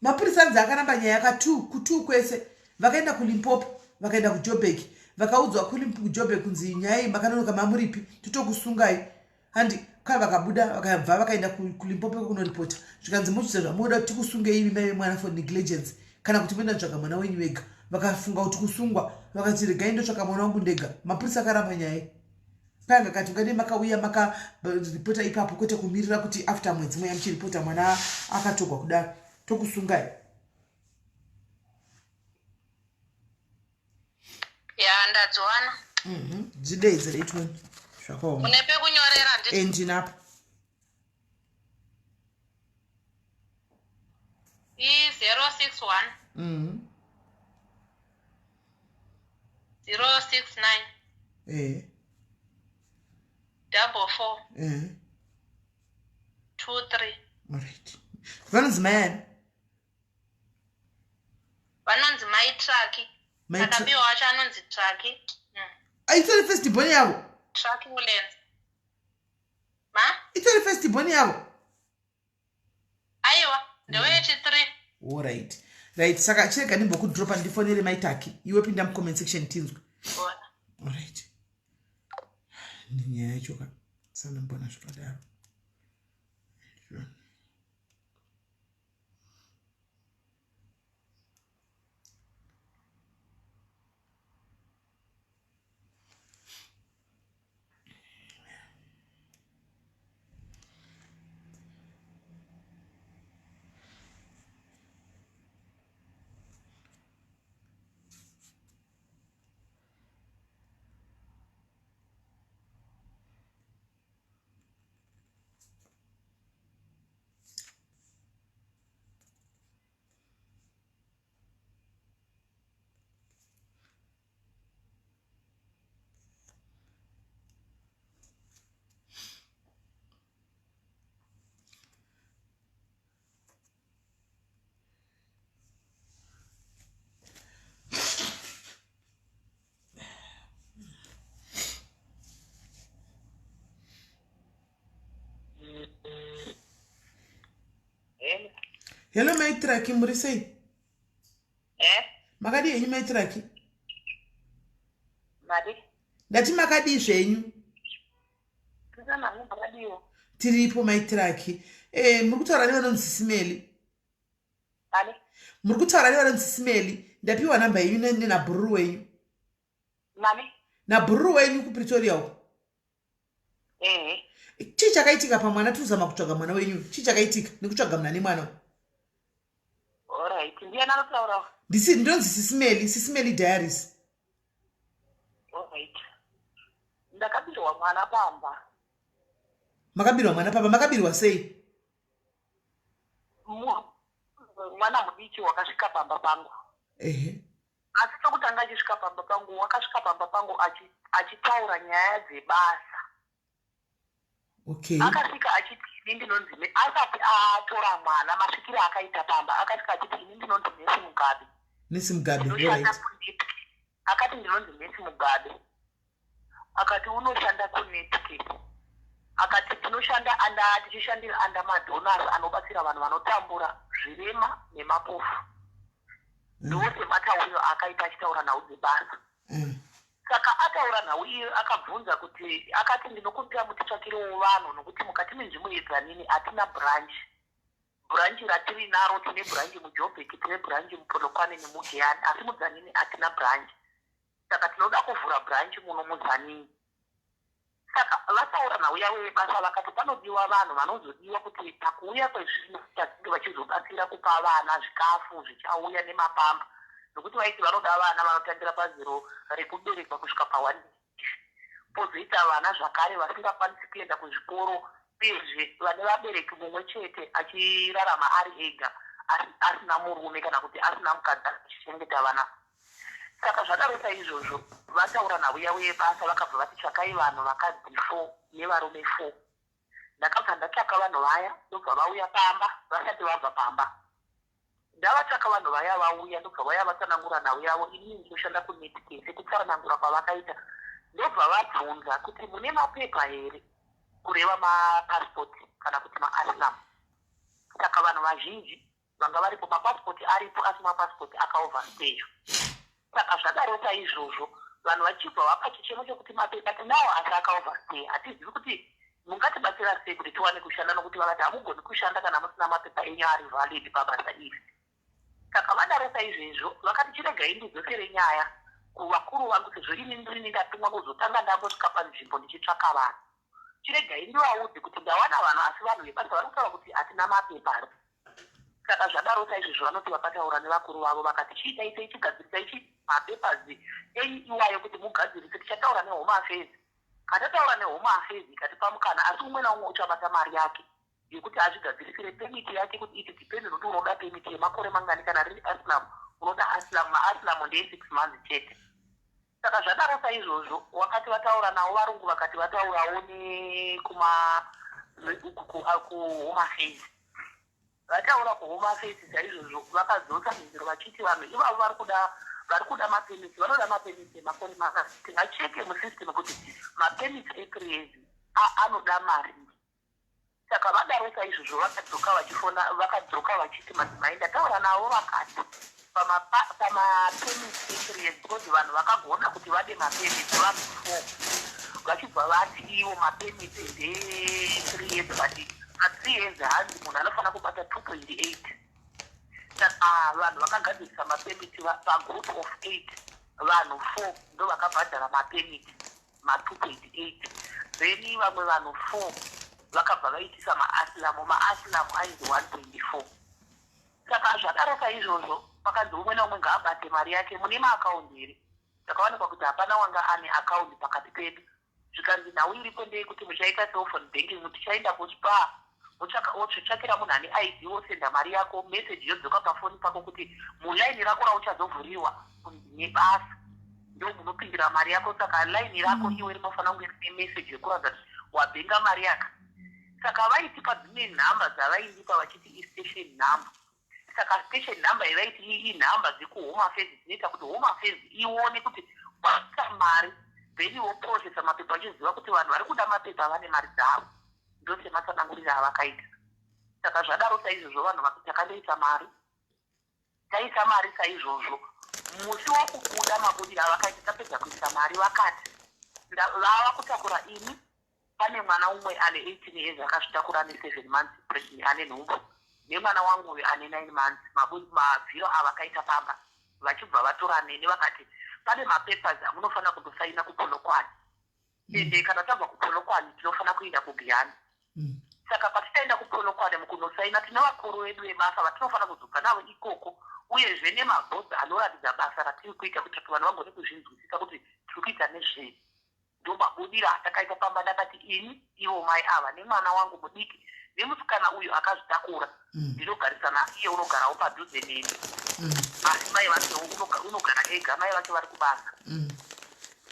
Mapurisa anzi akaramba nyaya ka2 ku2 kwese vakaenda kulimpopo vakaenda kujobek vakaudzwa kujobek kunzi nyaya iyi makanonoka mamuripi totokusungai handi ka vakabuda vakabva vakaenda kulimpopo kunoripota zvikanzi mochiita zvamunoda kuti tikusungei imi mai vemwana for negligence kana kuti moenda kutsvaga mwana wenyu wega vakafunga kuti kusungwa vakati regai ndotsvaka mwana wangu ndega mapurisa akaramba nyaya Panga kati ungadai makauya makaripota ipapo kwete kumirira kuti after mwedzi mweya muchiripota mwana akatogwa kudaro tokusungai. Ya ndadziwana. Mhm. Dzideedzere itoni. Zvakaoma. Une pekunyorera nditi. Eh ndinapo. I 061. Mhm. 069. Eh. 44. Eh. 23. All right. Vanonzi mai ani? Vanonzi mai Traki. Takapiwa wacho anonzi Traki. Mm. Itori first born yavo? Traki Ulenzi. Ma? Itori first born yavo? Aiwa, ndewechi 3. All right. Right, saka chirega ndimbokudropa ndifonere mai Taki. Iwe pinda mucomment section tinzwe. All right. Nyaya yacho ka. Sanambona zvakadaro. Hello mai Traki muri sei? Eh? Makadii henyu mai Traki? Madi? Ndati makadii zvenyu? Tiripo mai Traki. Eh, muri kutaura nevanonzi Sisimeli. Ani? Muri kutaura nevanonzi Sisimeli. Ndapiwa namba yenyu nenabhururu wenyu. Nani? Nabhururu wenyu kuPretoria uko. Ehe. Chii chakaitika pamwana tiri kuzama kutsvaga mwana wenyu? Chii chakaitika nekutsvaga muna nemwana? Alright, ndiani anotaura? Ndisi ndinonzi Sisimeli, Sisimeli Diaries. Alright. Ndakabirwa mwana pamba. Makabirwa mwana pamba, makabirwa sei? Mwana mudiki wakasvika pamba pangu. Ehe. Asi chokutanga achisvika pamba pangu, wakasvika pamba pangu achitaura nyaya dzebasa. Okay. Akasvika achiti ini ndinonzi, asati atora mwana, masvikiro akaita pamba, akasvika achiti ini ndinonzi Nesi Mugabe. Nesi Mugabe. Ndinoshanda kuNetcare. Akati ndinonzi Nesi Mugabe, akati unoshanda kuNetcare, akati tinoshanda anda tichishandira under madonors anobatsira vanhu vanotambura, zvirema nemapofu. Ndose matauriro akaita achitaura nhau dzebasa. Saka ataura nhau iyo, akabvunza kuti, akati ndinokumbira mutitsvakirewo vanhu nokuti mukati menzvimbo yeDzanini hatina branch. Branch ratiri naro, tine branch muJobek, tine branch muPolokwane nemuGiyani, asi muDzanini hatina branch, saka tinoda kuvhura branch muno muDzanini. Saka vataura nhau yavo yebasa, vakati panodiwa vanhu vanozodiwa kuti pakuuya kwezvinhu vachange vachizobatsira kupa vana zvikafu zvichauya nemapamba, nokuti vaiti vanoda vana vanotangira pazero rekuberekwa kusvika pa1, pozoita vana zvakare vasingakwanisi kuenda kuzvikoro, uyezve vane vabereki mumwe chete achirarama ari ega, asina murume kana kuti asina mukadzi achichengeta vana. Saka zvadaro saizvozvo, vataura nhau yavo yebasa, vakabva vati tsvakai vanhu vakadzi 4 nevarume 4. Ndakabva ndatsvaka vanhu vaya, ndobva vauya pamba. Vasati vabva pamba, ndavatsvaka vanhu vaya, vauya, ndobva vaya vatsanangura nhau yavo. Inini ndinoshanda kuNetcare, sekutsanangura kwavakaita. Ndobva vabvunza kuti mune mapepa here, kureva mapasipoti kana kuti maasylum. Saka vanhu vazhinji vanga varipo, mapasipoti aripo, asi mapasipoti akaoverstay. Saka zvadaro saizvozvo, vanhu vachibva vapa chichemo chekuti mapepa tinawo asi akaoverstay, hatizivi kuti mungatibatsira sei kuti tiwane kushanda, nokuti vakati hamugoni kushanda kana musina mapepa enyu ari valid pabasa iri. Saka vadaro saizvezvo, vakati chiregai ndidzosere nyaya kuvakuru vangu, sezvo ini ndirini ndatumwa kuzotanga ndambosvika panzvimbo ndichitsvaka vanhu. Chiregai ndivaudze kuti ndawana vanhu, asi vanhu vebasa vari kutaura kuti hatina mapepa. Saka zvadaro saizvezvo, vanoti vakataura nevakuru vavo, vakati chiitai sei, chigadzirisai chi mapapers enyu iwayo kuti mugadzirise, tichataura neHome Affairs. Katataura neHome Affairs, ikatipa mukana, asi umwe naumwe uchabata mari yake yekuti azvigadzirisire permit yake, kuti it depend nokuti unoda permit yemakore mangani. Kana riri asylum, unoda asylum, maasylum ndeye 6 months chete. Saka zvadaro saizvozvo, wakati vataura navo varungu, vakati vataurawo nekuma kuHome Affairs. Vataura kuHome Affairs saizvozvo, vakadzosa mhinduro vachiti vanhu ivavo vari kuda mapermits, vanoda mapermits emakore mangani. Tingacheke musystem kuti mapermits e3 years anoda mari. Saka vadaro saizvozvo, vakadzoka vachifona, vakadzoka vachiti madzimai ndataura navo, vakati pamapermits e3 years, because vanhu vakagona kuti vade mapermits vanhu 4, vachibva vati ivo mapermits nde3 years, but pa3 years hanzi munhu anofanira kubata 2.8. Saka vanhu vakagadzirisa mapermit pagroup of 8, vanhu 4 ndo vakabhadhara mapermit ma2.8, then vamwe vanhu 4 vakabva vaitisa maasylum. Maasylum ainzi 1.4. Saka zvadaro saizvozvo, pakanzi umwe naumwe ngaabate mari yake. Mune maakaundi here? Takawanikwa kuti hapana wanga ane akaundi pakati pedu. Zvikanzi nhau iripo ndeyekuti muchaita cellphone banking, tichaenda kuSpar, wotsvakira munhu ane ID, wosenda mari yako, meseji yodzoka pafoni pako kuti mulaini rako rauchazovhuriwa kunzi nebasa ndo munopindira mari yako. Saka laini rako iwe rinofanira kunge rine meseji yekuratidza kuti wabhenga mari yaka. Saka vaitipa dzimwe nhamba dzavaindipa vachiti istation number. Saka station number yavaiti inhamba dzekuHome Affairs, dzinoita kuti Home Affairs ione kuti waisa mari, then woprocessa mapepa achiziva kuti vanhu vari kuda mapepa vane mari dzavo. Ndosematsananguriro avakaita. Saka zvadaro saizvozvo, vanhu takandoisa mari, taisa mari saizvozvo. Musi wokubuda, mabudiro avakaita, tapedza kuisa mari, vakati vava kutakura ini. Pane mwana umwe ane 18 years akazvitakura, ane 7 months pregnant, ane nhumbu, nemwana wangu uyu ane 9 months. Mabviro avakaita pamba, vachibva vatora neni, vakati pane mapapers amunofanira kundosaina kuPolokwane, ende kana tabva kuPolokwane tinofanira kuenda kuGiyani. Saka patichaenda kuPolokwane mukunosaina, tine vakuru vedu vebasa vatinofanira kuzobva navo ikoko, uyezve nemabhodhi anoratidza basa ratiri kuita, kuitira kuti vanhu vagone kuzvinzwisisa kuti tiri kuita nezvei. Ndomabudiro atakaita pamba. Ndakati ini, ivo mai ava, nemwana wangu mudiki, nemusikana uyu akazvitakura. Ndinogarisana iye, unogarawo padhuze neni, asi mai vake unogara ega, mai vake vari kubasa.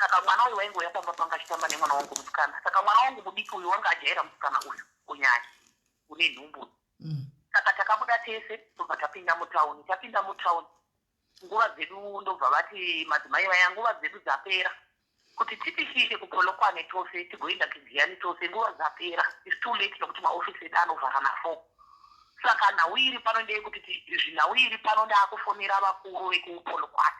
Saka mwana uyu waingouya pamba panga achitamba nemwana wangu musikana. Saka mwana wangu mudiki uyu wanga ajaira musikana uyu kunyanya une nhumbu. Saka takabuda tese tobva tapinda mutauni. Tapinda mutauni nguva dzedu ndobva vati madzimai vaya nguva dzedu dzapera kuti titisvike kuPolokwane tose tigoenda kuGiyani tose, nguva dzapera, it's too late nokuti maofisi edu anovhara na4. Saka nhau iri pano ndeyekuti zvinhau iri pano ndaakufonera vakuru vekuPolokwane.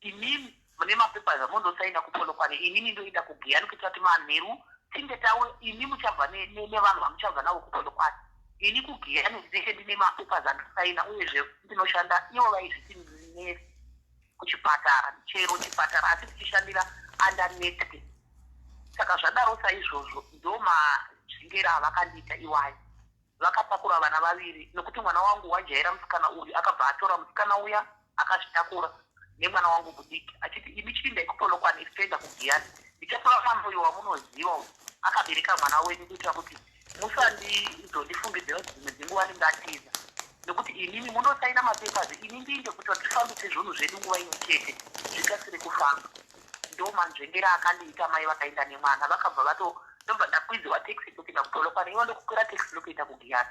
Imimi mune mapapers amundosaina kuPolokwane, inini ndoenda kuGiyani kuitira kuti manheru tinge tawe imi muchabva nevanhu vamuchabva navo kuPolokwane. Ini kuGiyani ndinenge ndine mapapers andosaina, uyezve ndinoshanda ivo vaizviti nesi kuchipatara, chero chipatara, asi tichishandira under Netcare. Saka zvadaro saizvozvo, ndo mazvingero avakandiita iwayo. Vakatakura vana vaviri nokuti mwana wangu wajaira musikana uyu. Akabva atora musikana uya akazvitakura nemwana wangu mudiki achiti, "Imi chiindai kuPolokwane, isu toenda kuGiyani. Ndichatora mwana uyu wamunoziva uyu akabereka mwana wenyu kuitira kuti musandizondifungidzira kuti dzimwe dzenguva ndingatiza, nekuti inini mundosaina mapapers, ini ndiinde kuti tifambise zvinhu zvedu nguva imwe chete zvikasire kufamba." Ndo manzvengera akandiita. Mai vakaenda nemwana, vakabva vato ndobva ndakwidziwa taxi tokuenda kuPolokwane, ivo ndokukwira taxi ndokuenda kuGiyani.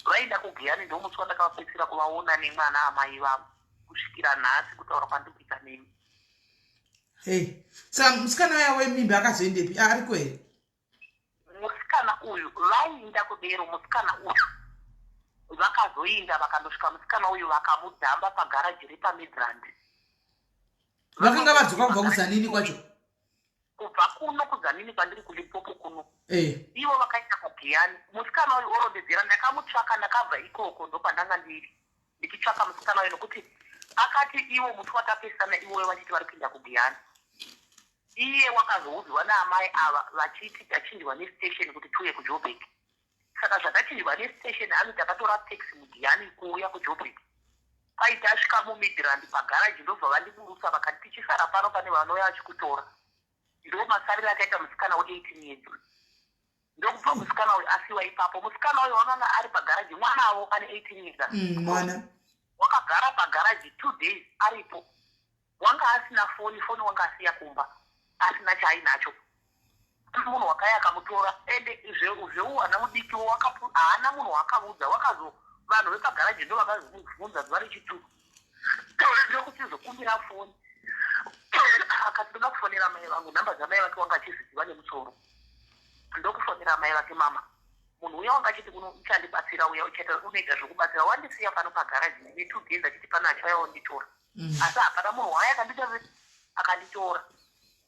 Vaenda kuGiyani, ndomusi wandakavapedzisira kuvaona nemwana amai vavo kusvikira nhasi kutaura kwandiri kuita nemi. Hei, saka musikana uya wemimba akazoendepi? Ariko here? Musikana uyu vainda kudero. Musikana uyu vakazoinda, vakandosvika musikana uyu vakamudhamba pagaraji repaMidrand. Vakanga vadzoka kubva kuZanini kwacho? Kubva kuno kuZanini kwandiri, kuLimpopo kuno. Ivo vakaenda kuGiyani. Musikana uyu orondedzera, ndakamutsvaka, ndakabva ikoko ndopandanga ndiri ndichitsvaka musikana uyu, nokuti akati ivo musi watapesana iwoyo vachiti vari kuenda kuGiyani, iye wakazoudzwa naamai ava vachiti tachinjwa nestation kuti tiuye kuJoburg. Saka zvatachinjwa nestation, anoti takatora taxi muGiyani kuuya kuJoburg. Kwai tasvika muMidrand pagaraji, ndobva vandiburusa vakati tichisara pano pane vanouya vachikutora. Ndo masariro akaita musikana we18 years. Ndokubva musikana uyu asiwa ipapo. Musikana uyu wakanga ari pagaraji, mwanavo ane 18 years. Mwana. Wakagara pagaraji 2 days aripo. Wanga asina foni, foni wanga asiya kumba, asina chaainacho. Munhu wakaya akamutora ende zveuhwana mudiki haana munhu waakaudza. Wakazo vanhu vepagaraji ndo vakazomubvunza zuva rechituku, ndokuchizokumbira foni, akati ndoda kufonera mai vangu. Nhamba dzamai vake wanga achiziziva nemusoro. Ndokufonera mai vake, "Mama, munhu uya wanga achiti uchandibatsira uya uchaita unoita zvokubatsira wandisiya pano pagaraji ndine 2 days achiti pano achauya wonditora, asi hapana munhu waya akandiita akanditora."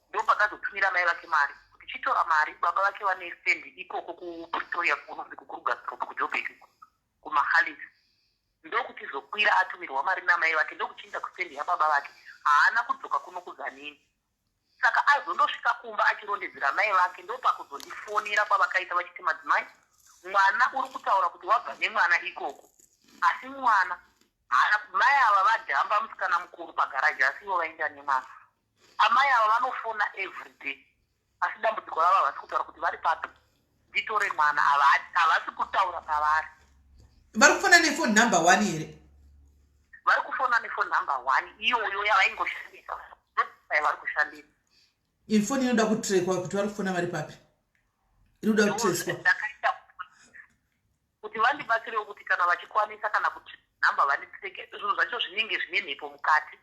Ndopakazotumira mai vake mari kuti chitora mari. Baba vake vane stand ikoko kuPretoria, kunonzi kuKrugersdorp, kuJoburg, kuMahalis. Ndokuchizokwira atumirwa mari namai vake, ndokuchienda kustendi yababa vake. Haana kudzoka kuno kuZanini. Saka azondosvika kumba achirondedzera mai vake, ndopakuzondifonera kwavakaita vachiti, "Madzimai, mwana uri kutaura kuti wabva nemwana ikoko, asi mwana haana." Mai ava vadhamba musikana mukuru pagaraji, asi ivo vaenda nemwana. Amai ava vanofona everyday, asi dambudziko ravo havasi kutaura kuti vari papi. Nditore mwana, havasi kutaura pavari. Vari kufona nefoni number one here? Vari kufona nefoni number one iyoyo yavaingoshandisa, vari kushandisa. Ifoni inoda kutrekwa kuti vari kufona vari papi, inoda kutreswa. Ndakaita kuti vandibatsirewo kuti kana vachikwanisa kana kuti nhamba vanditreke. Zvinhu zvacho zvinenge zvine mhepo mukati.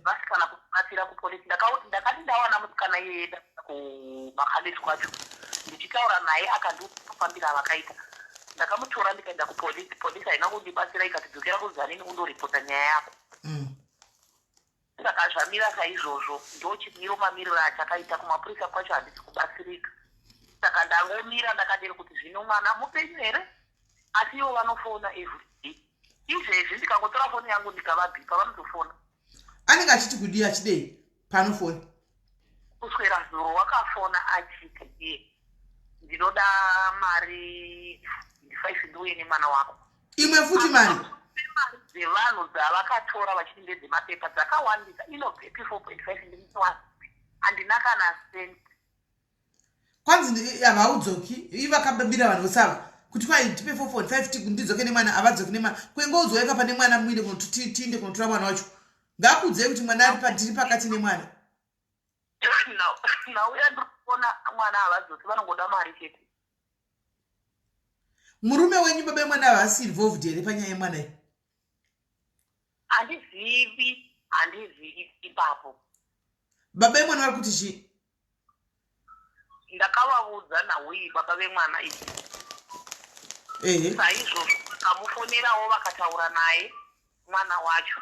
Vasikana kubatsira kupolisi, ndakati ndawana musikana iyeye kuMahalis kwacho, ndichitaura naye akandifambira vakaita. Ndakamutora ndikaenda kupolisi. Polisi haina kundibatsira, ikati dzokera kuZanini undoripota nyaya yako. Saka zvamira saizvozvo, ndo chimiro mamiriro achakaita. Kumapurisa kwacho handisi kubatsirika, saka ndangomira ndakadero kuti zvino mwana mupenyu here? Asi ivo vanofona everyday. Izvezvi ndikangotora foni yangu ndikavabhipa, vanotofona. Anenge achiti kudii, achidei panofoni? Kuswera zuro wakafona achiti iye, "Ndinoda mari 5, ndiuye nemwana wako." Imwe futi mari? Mari dzevanhu dzavakatora vachiti ndedzemapepa dzakawandisa. Inobvepi 4.5? Ndinowa handina kana cent. Kwanzi havaudzoki, ivakabira vanhu vose ava kuti kwai tipe 4.5 ndidzoke nemwana. Havadzoki nemwana. Kwengoudzwa pane mwana, muinde tiinde kunotora mwana wacho. Ngakuudzei kuti mwana ari patiri pakati nemwana. Nhau yandiri kuona mwana havadzosi vanongoda mari chete. Murume wenyu baba yemwana havasi involved here panyaya yemwana iyi? Handizivi, handizivi ipapo. Baba yemwana vari kuti chii? Ndakavaudza nhau iyi baba vemwana iyi. Ehe. Saizvozvo vakamufonerawo vakataura naye mwana wacho.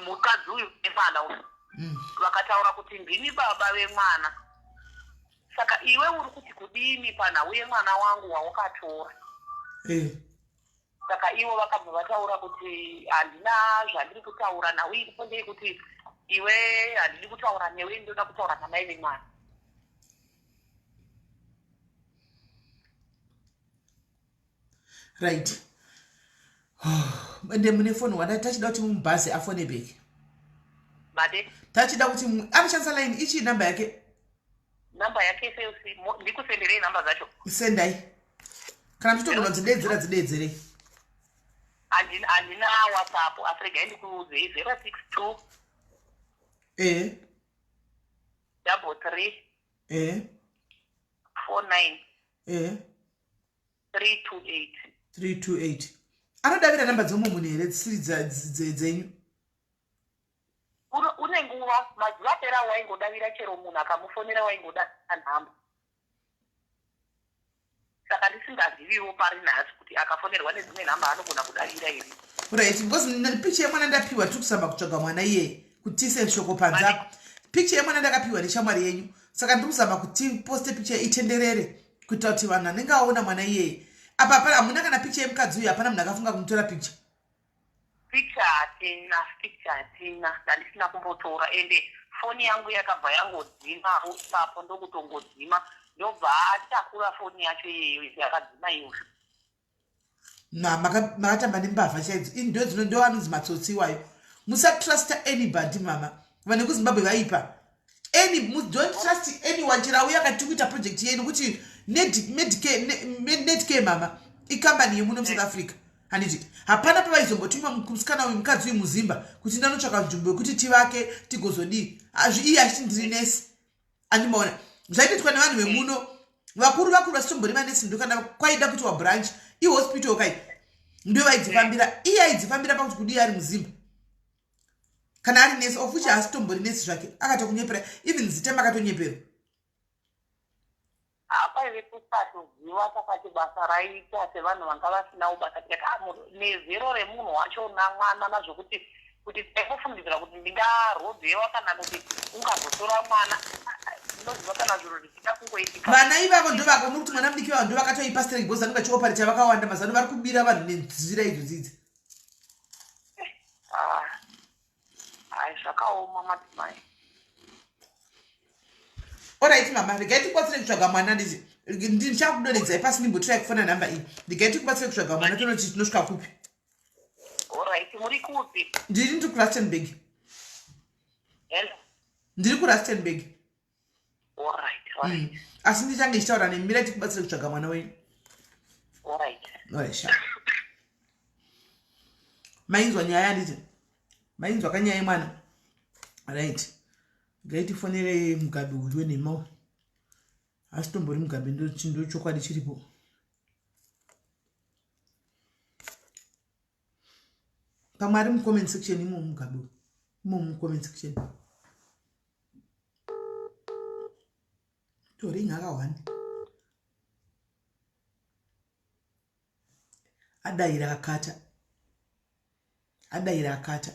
Mukadzi uyu nemwana uyu. Vakataura kuti ndini baba vemwana. Saka iwe uri kuti kudini panhau yemwana wangu wawakatora? Saka ivo vakabva vataura kuti handina zvandiri kutaura nhau iripo ndeyekuti iwe handidi kutaura newe ndoda kutaura namai vemwana. Right. Ende mune foni wana tachida kuti mumubhazi afone back. Made? Tachida kuti anoshandisa line ichi number yake. Number yake ndikusenderei number dzacho. Sendai. Kana muchitogona kudzideedzera dzideedzerei. Handina WhatsApp asi regai ndikuudzei 062 33 49 328. 328. Anodavira namba dzemumwe munhu here dzisiri dzenyu? Une nguva mazuva apera waingodavira chero munhu akamufonera waingoda nhamba. Saka ndisingaziviwo pari nhasi kuti akafonerwa nedzimwe nhamba anogona kudavira here. Right, because picture yemwana ndapiwa tiri kusamba kutsvaga mwana iyeye kuti tiise shoko panze apa. Picture yemwana ndakapiwa neshamwari yenyu saka ndiri kuzama kuti poste picture itenderere kuitira kuti vanhu vanenge vaona mwana iyeye. Apa hapana hamuna kana picture yemukadzi uyu, hapana munhu akafunga kumutora picture. Picture hatina, picture hatina, ndandisina kumbotora ende foni yangu yakabva yangodzimawo ipapo ndokutongodzima ndobva atakura foni yacho iyeyo yakadzima iyoyo. Na makatamba nembavha chaidzo. Ini ndo dzino ndo anonzi matsotsi iwayo. Musatrusta anybody mama. Vanhu vekuZimbabwe vaipa. Any don't trust anyone chero auya akati kuita project yenyu kuti Medicare mama ikambani yemuno muSouth Africa. Handiti hapana pavaizombotuma musikana uyu mukadzi uyu muzimba kuti ndanotsvaka nzvimbo yekuti tivake tigozodii. Hazvi iye achiti ndiri nesi. Andimaona zvaitoitwa nevanhu vemuno vakuru vakuru vasitombori manesi ndo kana kwaida kuitwa branch ihospital kai ndo vaidzifambira iye aidzifambira pakuti kudii ari muzimba. Kana ari nesi of which haasitombori nesi zvake akatokunyepera even zita makatonyepera. Hapaive kusatoziva takati basa raita sevanhu vanga vasinawo basa tikati nezero remunhu wacho namwana nazvokuti kuti taingofungidzira kuti ndingarobhewa kana kuti ungazotora mwana ndinoziva kana zviro zvichida kungoitika. Vana ivavo ndovaka muri kuti mwana mudiki vavo ndovakatoipa strength because vanenge vachiopareta vakawanda mazano vari kubira vanhu nenzira idzo dzidzi. Hai zvakaoma madzimai. Alright mama, regai tikubatsire kutsvaga mwana ndizi ndichakudonhedzai pasi ndimbotirai kufona nhamba iyi. Regai tikubatsire kutsvaga mwana tonoti tinosvika kupi. Alright, muri kupi? Ndiri ndiri kuRustenburg. Hello. Ndiri kuRustenburg. Alright, alright. Asi ndichange ndichitaura nemi, mirai tikubatsire kutsvaga mwana wenyu. Alright. Alright, sha. Mainzwa nyaya handiti? Mainzwa kanyaya yemwana? Right. Regai tifonere Mugabe uyu wenhema uyu. Asi tombori Mugabe ndo chokwadi chiripo. Pamwe ari mucomment section imomo Mugabe uyu. Imomo mucomment section. Toringa akawanda. Adaira akata. Adaira akata.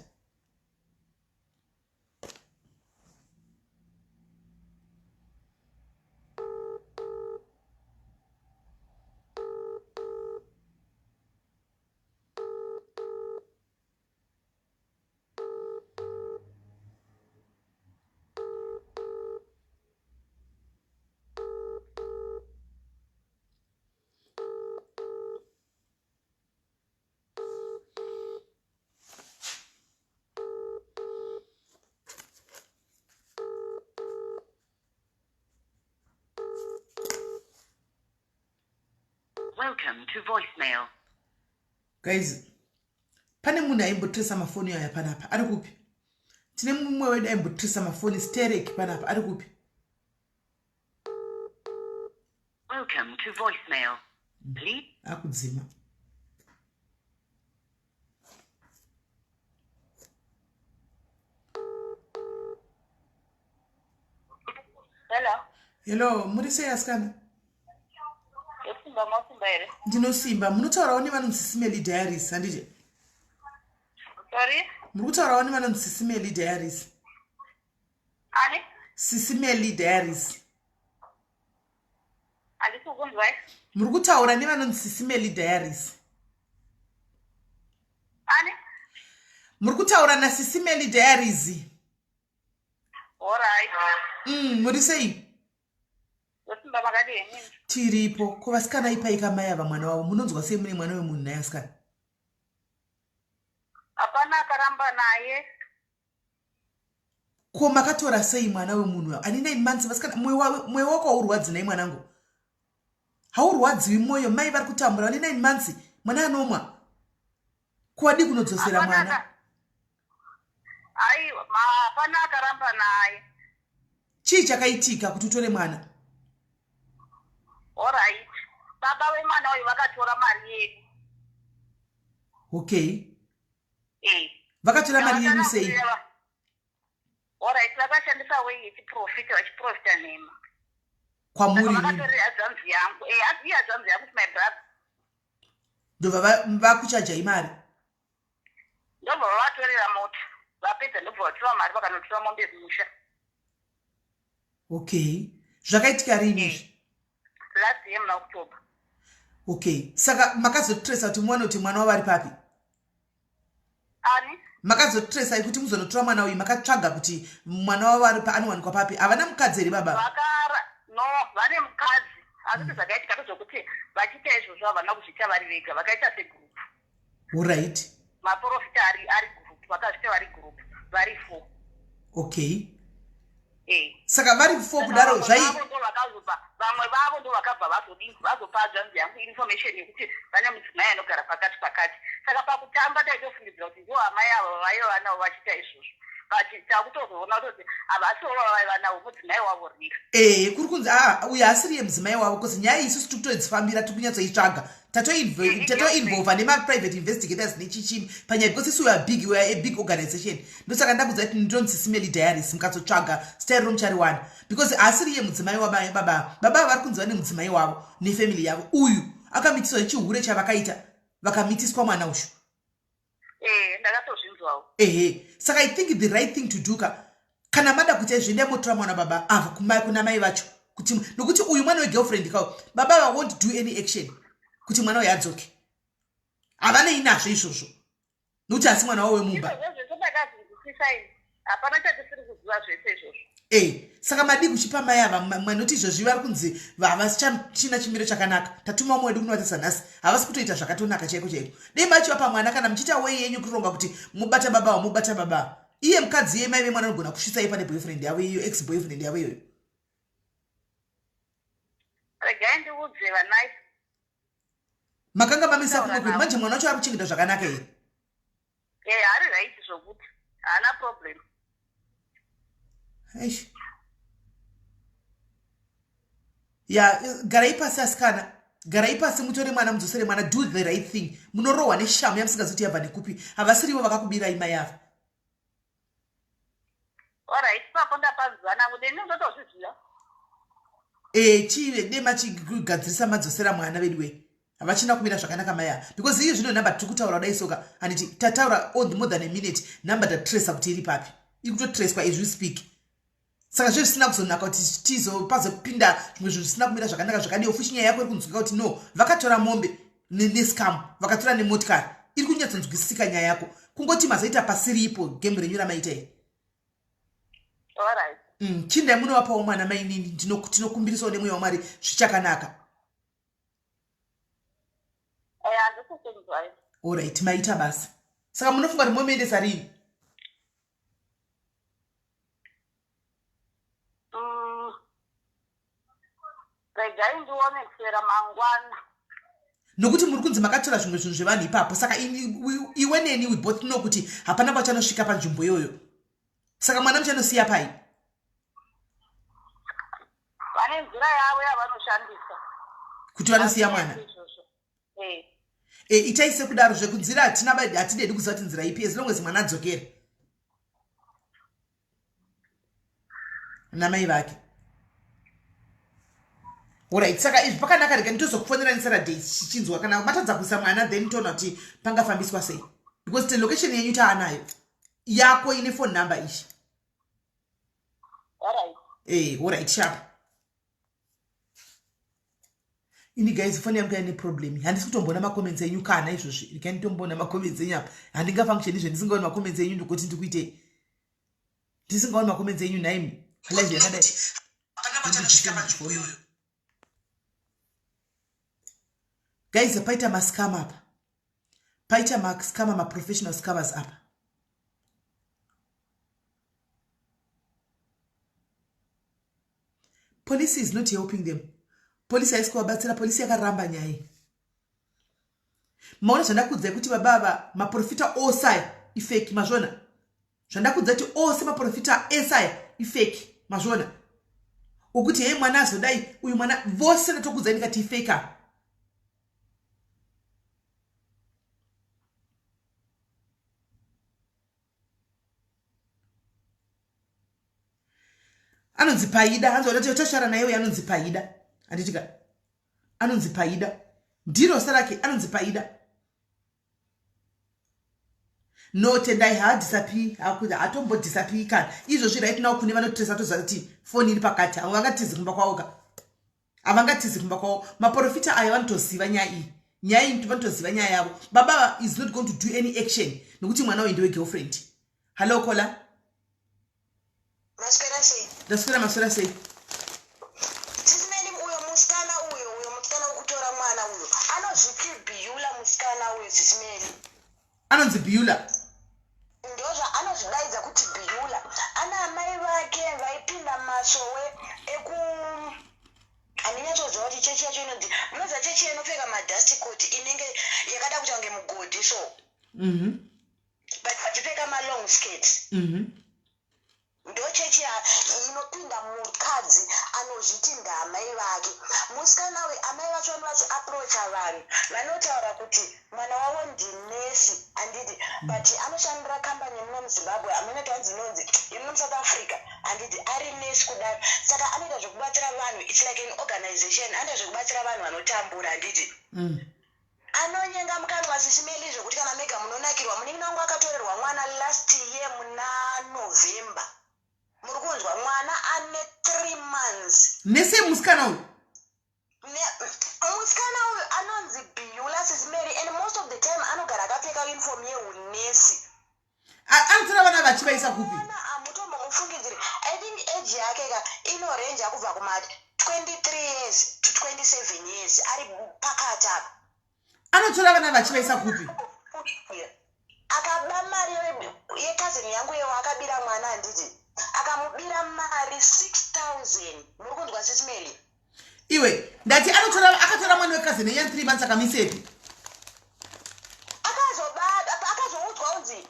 Welcome to voicemail. Guys, pane munhu aimbotresa mafoni aya panapa ari kupi? Tine mumwe wedu aimbotrisa mafoni sterek panapa ari kupi? Welcome to voicemail. Please. Akudzima. Hello. Hello, muri sei asikana? Ndosimba masimba here? Ndinosimba. Munotaurawo nevanonzi Simeli Diaries, handiti? Sorry? Muri kutaurawo nevanonzi Simeli Diaries. Ani? Sisimeli Diaries. Handisi kukunzwai. Muri kutaura nevanonzi Sisimeli Diaries. Ani? Muri kutaura naSisimeli Diaries. Alright. Muri sei? Ndosimba makadii henyu? Tiripo. Ko vasikana ipaika mai ava mwana wavo munonzwa sei mune mwana wemunhu naye asikana? Hapana akaramba naye. Ko makatora sei mwana wemunhu ane 9 months vasikana mwoyo wako haurwadzi nhai mwanangu? Haurwadziwi mwoyo mai vari kutambura vane 9 months mwana anomwa. Ko wadii kunodzosera mwana? Aiwa, hapana akaramba naye. Chii chakaitika kuti utore mwana? Alright. Baba vemwana uyu vakatora mari yedu. Okay. Eh. Vakatora mari yenyu sei? Alright, vakashandisa way yechiprofita vachiprofita nhema. Kwamuri. Vakatorera hadzvanzi yangu. Eh, iye hadzvanzi yangu my brother. Ndobva vakuchajai mari. Ndobva vavatorera mota. Vapedza ndobva vatora mari vakanotora mombe kumusha. Okay. Zvakaitika rini eh. izvi? Last year muna October. Okay. Saka makazotresa kuti muwane kuti mwana wavo ari papi? Ani? Makazotresa kuti muzonotora mwana uyu makatsvaga kuti mwana wavo ari anowanikwa papi? Havana mukadzi here baba? Vakara no, vane mukadzi. Asi mm. zvakaitika ndezvekuti vachiita izvozvo havana kuzviita vari vega, vakaita segroup. Alright. Maporofita ari ari group, vakazviita vari group, vari four. Okay. Eh. Saka vari four kudaro zvai vamwe vavo ndo vakabva vazodii vazopa hanzvanzi yangu information yekuti vane mudzimai anogara pakati pakati saka pakutamba taitofungidzira kuti ndiwo amai ava vavaiva vanavo vachiita izvozvo but takutozoona kutoti havasiwo vavaiva navo mudzimai wavo riri ee kuri kunzi aa uyo asiriye mudzimai wavo bcause nyaya isusu tiri kutodzifambira tiri kunyatsoitsvaga tatoinvolva nemaprivate investigators nechichimi panyaya because isu weare big weare a big organization ndosaka ndakudza kuti ndinonzi simeli diaries mukatsotsvaga style romuchariwana because haasiri iye mudzimai wababa baba baba vari kunzi vane mudzimai wavo nefamily yavo uyu akamitiswa nechihure chavakaita vakamitiswa mwana ushu eh ndakatozvinzwawo ehe saka i think the right thing to do ka kana mada kuita izvi endai motora mwana baba ava kumai kuna mai vacho kuti nokuti uyu mwana wegirlfriend kawo baba ava won't do any action kuti mwana uyu adzoke havanei nazvo izvozvo nokuti asi mwana wavo wemumba hapana chatisiri kuziva zvese izvozvo e saka madii kuchipa mai ava manoti izvozvi vari kunzi havasichina chimiro chakanaka tatuma umwe wedu kunovatisa nhasi havasi kutoita zvakatonaka chaiko chaiko dei machivapa mwana kana muchiita wei yenyu kuronga kuti mubata baba wamubata baba iye mukadzi iye mai vemwana anogona kusvitsa iye pane boyfriend yavo iyo ex boyfriend yavo iyoyo regai ndiudze vanai makanga mamisa kumwe kwedu manje mwana wacho ari kuchengeta zvakanaka here Eh, ari right zvokuti haana problem. Eish. Ya, garai pasi asikana. Garai pasi mutore mwana mudzosere mwana do the right thing. Munorohwa neshamu yamusingazivi kuti yabva nekupi. Havasirivo vakakubirai mai ava. Alright, ipapo ndapanzwa nangu neni ndotozviziva. Eh, chive dema chigadzirisa madzosera mwana veduwe. Havachina kumira zvakanaka mai ava because iye zvino number tiri kutaura kudai soka handiti tataura on more than a minute number tatracer kuti iri papi. Iri kutotreswa as we speak. Saka zve zvisina kuzonaka kuti tizo pazopinda zvimwe zvinhu zvisina kumira zvakanaka zvakadii ofushi nyaya yako iri kunzwika kuti no vakatora mombe nescam vakatora nemotikari iri kunyatsonzwisisika nyaya yako kungoti mazoita pasiriipo game renyu ramaita iri Chindai munovapawo mwana mainini tinokumbirisawo nemweya wamwari zvichakanaka. Orit maita basa. Saka munofunga kuti momuendesa rini? Regai ndione kuswera mangwana. Nokuti muri kunzi makatora zvimwe zvinhu zvevanhu ipapo saka iwe neni we both know kuti hapana pachanosvika panzvimbo iyoyo. Saka mwana muchanosiya pai? Vane nzira yavo yavanoshandisa kuti vanosiya mwana. Eh. E, itai sekudaro zvekunzira hatina hatidedi kuziva kuti nzira ipi as long as mwana adzokere namai vake. Orit, saka izvi pakanaka, rega nditozokufonera nesaturday chichinzwa kana matadza kuisa mwana, then toona kuti pangafambiswa sei, because the location yenyu taanayo yako ine phone number ichi. Alright. Eh, alright, sharp. Ini guys, foni yangu yaine problem, handisi kutomboona macomments enyu kana izvozvi. Regai nditomboona macomments enyu apa, handingafunction izvo ndisingaoni macomments enyu. Ndikuti ndikuitei ndisingaoni macomments enyu nhaimi? Live yakadai. Guys, paita mascam apa, paita mascammer, maprofessional scammers apa. Police is not helping them. Polisi haisi kuvabatsira, polisi yakaramba nyaya iyi. Maona zvandakuudzai kuti baba ava maprofita ose aya ifeki? Mazviona zvandakuudzai kuti ose maprofita ese aya ifeki? Mazviona ukuti hei mwana azodai, uyu mwana, vose ndatokuudzai ndikati ifeki apa. Anonzi Paida, hanzi wadati toshara naye uyo anonzi Paida, handitika? Anonzi Paida, ndiro zita rake, anonzi Paida. No, Tendai haadisapii, hatombodisapii kana izvozvi. Right now kune vanotresa toziva kuti foni iri pakati, avo vangatizi kumba kwavo ka, havangatizi kumba kwavo. Maprofita aya vanotoziva nyaya iyi, nyaya iyi vanotoziva nyaya yavo. Baba is not going to do any action nekuti mwana uyu ndewe girlfriend. Hallo caller. Maswera sei? Ndaswera, maswera sei? Sisimeni, uyo musikana uyo, uyo musikana wekutora mwana uyo anozviti Biyula, musikana uyo, Sisimeli. Anonzi Biyula? Ndozva anozvidaidza kuti Biyula. Ana amai vake vaipinda masowe eku, handinyatsoziva kuti chechi yacho inonzi, munoziva chechi inopfeka madust coat, inenge yakada kuita kunge mugodhi so, but vachipfeka malong skirt. Ndo chechi inopinda mukadzi anozviti ndaamai vake. Musikana uyu, amai vacho vano vachiaprocha vanhu, vanotaura kuti mwana wavo ndinesi, handiti? But anoshandira kambani yemuno muZimbabwe, hamene tanzi inonzi, yemuno muSouth Africa, handiti? Ari nesi kudaro, saka anoita zvekubatsira vanhu. Its like an organization, anoita zvekubatsira vanhu vanotambura, handiti? Anonyenga mukanwa, Sisimeli, zvekuti kana mega munonakirwa. Munin'ina wangu akatorerwa mwana last year muna November, muri kunzwa? Mwana ane 3 months. Nese musikana uyu? Musikana uyu anonzi Biyula, Sisimeri, and most of the time anogara akapfeka uniform yeunesi. Anotora vana vachivaisa kupi? Ona, hamutombomufungidziri. I think age yake ka inorenja kubva kuma 23 years to 27 years, ari pakati apa. Anotora vana vachivaisa kupi? Akaba mari yecousin yangu yewo, akabira mwana, handiti? Akamubira mari 6000, muri kunzwa, Sisimeli? Iwe, ndati anotora, akatora mwana wecousin yenyani 3 months, akamisepi? Akazoudzwa kunzi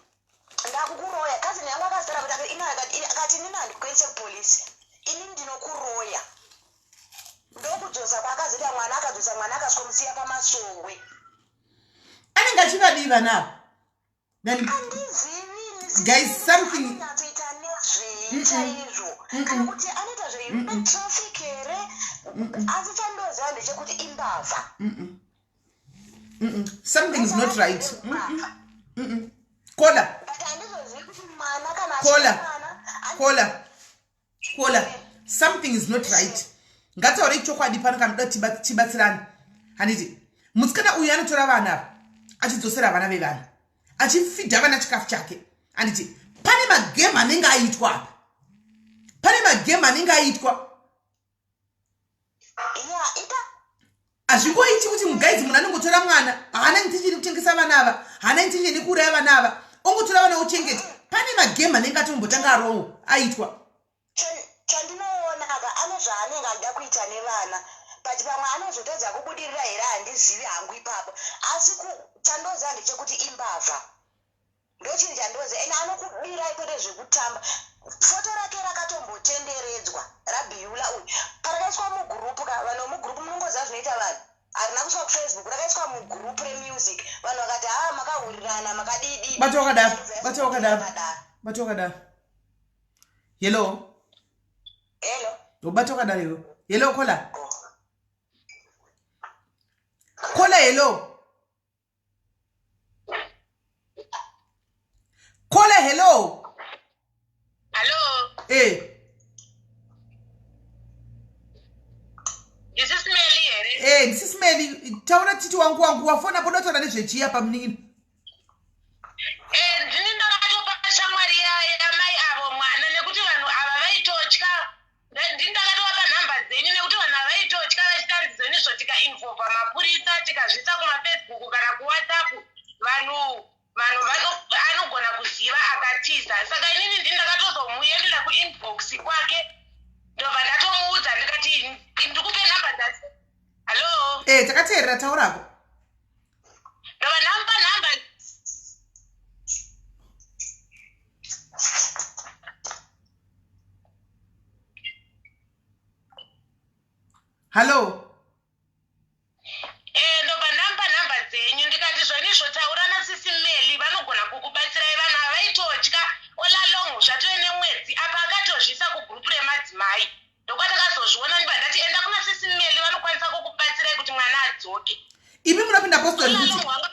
ndakukuroya. Cousin yangu akazitaura kuti akati, inini handikuendese kupolisi, ini ndinokuroya. Ndokudzosa kwaakazoita mwana, akadzosa mwana, akasvikomusiya pamasongwe. Anenge achivadii vana ava? Handizivi. Guys, Anyatsoita nezvei chaizvo, kana kuti anoita zvehuman traffic here? Asi chandoziva ndechekuti imbavha. Something is not right. Caller. But handizozivi kuti mwana kana Caller. mwana Caller, caller, something is not right. Ngataurei chokwadi pano kana muda tibatsirane, handiti? Musikana uyu anotora vana ava achidzosera vana vevanhu, achifidha vana chikafu chake, handiti? Pane magemu anenge aitwa apa, pane magemu anenge aitwa. Ya, ita. Hazvingoiti kuti mugaidzi munhu anongotora mwana, haana intention kutengesa vana ava, haana intention yekuuraya vana ava, ongotora vana ochengeta. Pane magemu anenge atombotanga arowo aitwa. Chandinoona ka, ane zvaanenge achida kuita nevana, but pamwe anozotadza kubudirira here, handizivi hangu ipapo. Asi chandoziva ndechekuti imbavha, ndochinhu chandoziva, ende anokubirai kwete zvekutamba. Foto rake rakatombotenderedzwa raBiyula uyu. Parakaiswa mugroup ka vanhu vemugroup munongoziva zvinoita vanhu. Harina kuiswa kuFacebook rakaiswa mugroup remusic. Vanhu vakati haa makahurirana makadii dii. Bata wakadaro. Bata wakadaro. Bata wakadaro. Hello. Hello. Ubata wakadaro iwe. Hello kola. Oh. Kola hello. Kola hello. Hello. Eh. Ndisisi Meli here? Eh, ndisisi Meli. Taura titi wangu wangu wafona poda taura nezvechiya pamunin'ina. Eh, ndini ndakatopa shamwari yamai avo mwana nekuti vanhu ava vaitotya. Ndini ndakatovapa nhamba dzenyu nekuti vanhu ava vaitotya vachitaridza izvo tikainvolva mapurisa tikazviisa kumafacebook kana kuwhatsapp vanhu vanhu anogona kuziva akatiza saka inini ndini ndakatozomuendera kuinbox kwake ndobva ndatomuudza ndikati ndikupe nhamba dzasi hallo e eh, takateerera taurako ndobva ndamupa nhamba hallo Eh, ndobva ndamupa nhamba dzenyu ndikati zvonizvo taura nasisi Meli vanogona kukubatsirai vanhu ava vaitotya all along zvatove nemwedzi apa akatozviisa kugroup remadzimai ndokwatakazozviona ndibva ndati enda kuna sisi Meli vanokwanisa kukubatsirai kuti mwana adzoke imi munopinda postori All kuti along wanga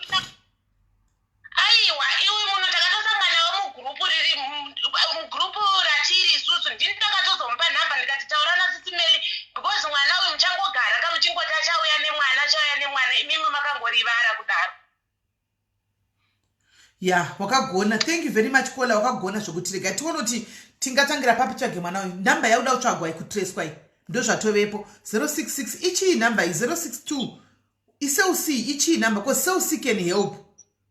Aiwa iwe muno takatosanganawo mugroup riri mugroup ratiri isusu ndini ndakatozomupa nhamba ndikati taura nasisi Melly because mwana uyu muchangogara ka muchingoti achauya nemwana achauya nemwana imimi makangorivara kudaro. Ya wakagona thank you very much kola wakagona zvekuti rega tione kuti tingatangira papi tsvage mwana uyu nhamba yakuda kutsvagwa ikutreswa iyi ndozvatovepo 066 ichii nhamba iyi 062 Icell C ichii number because cell C can help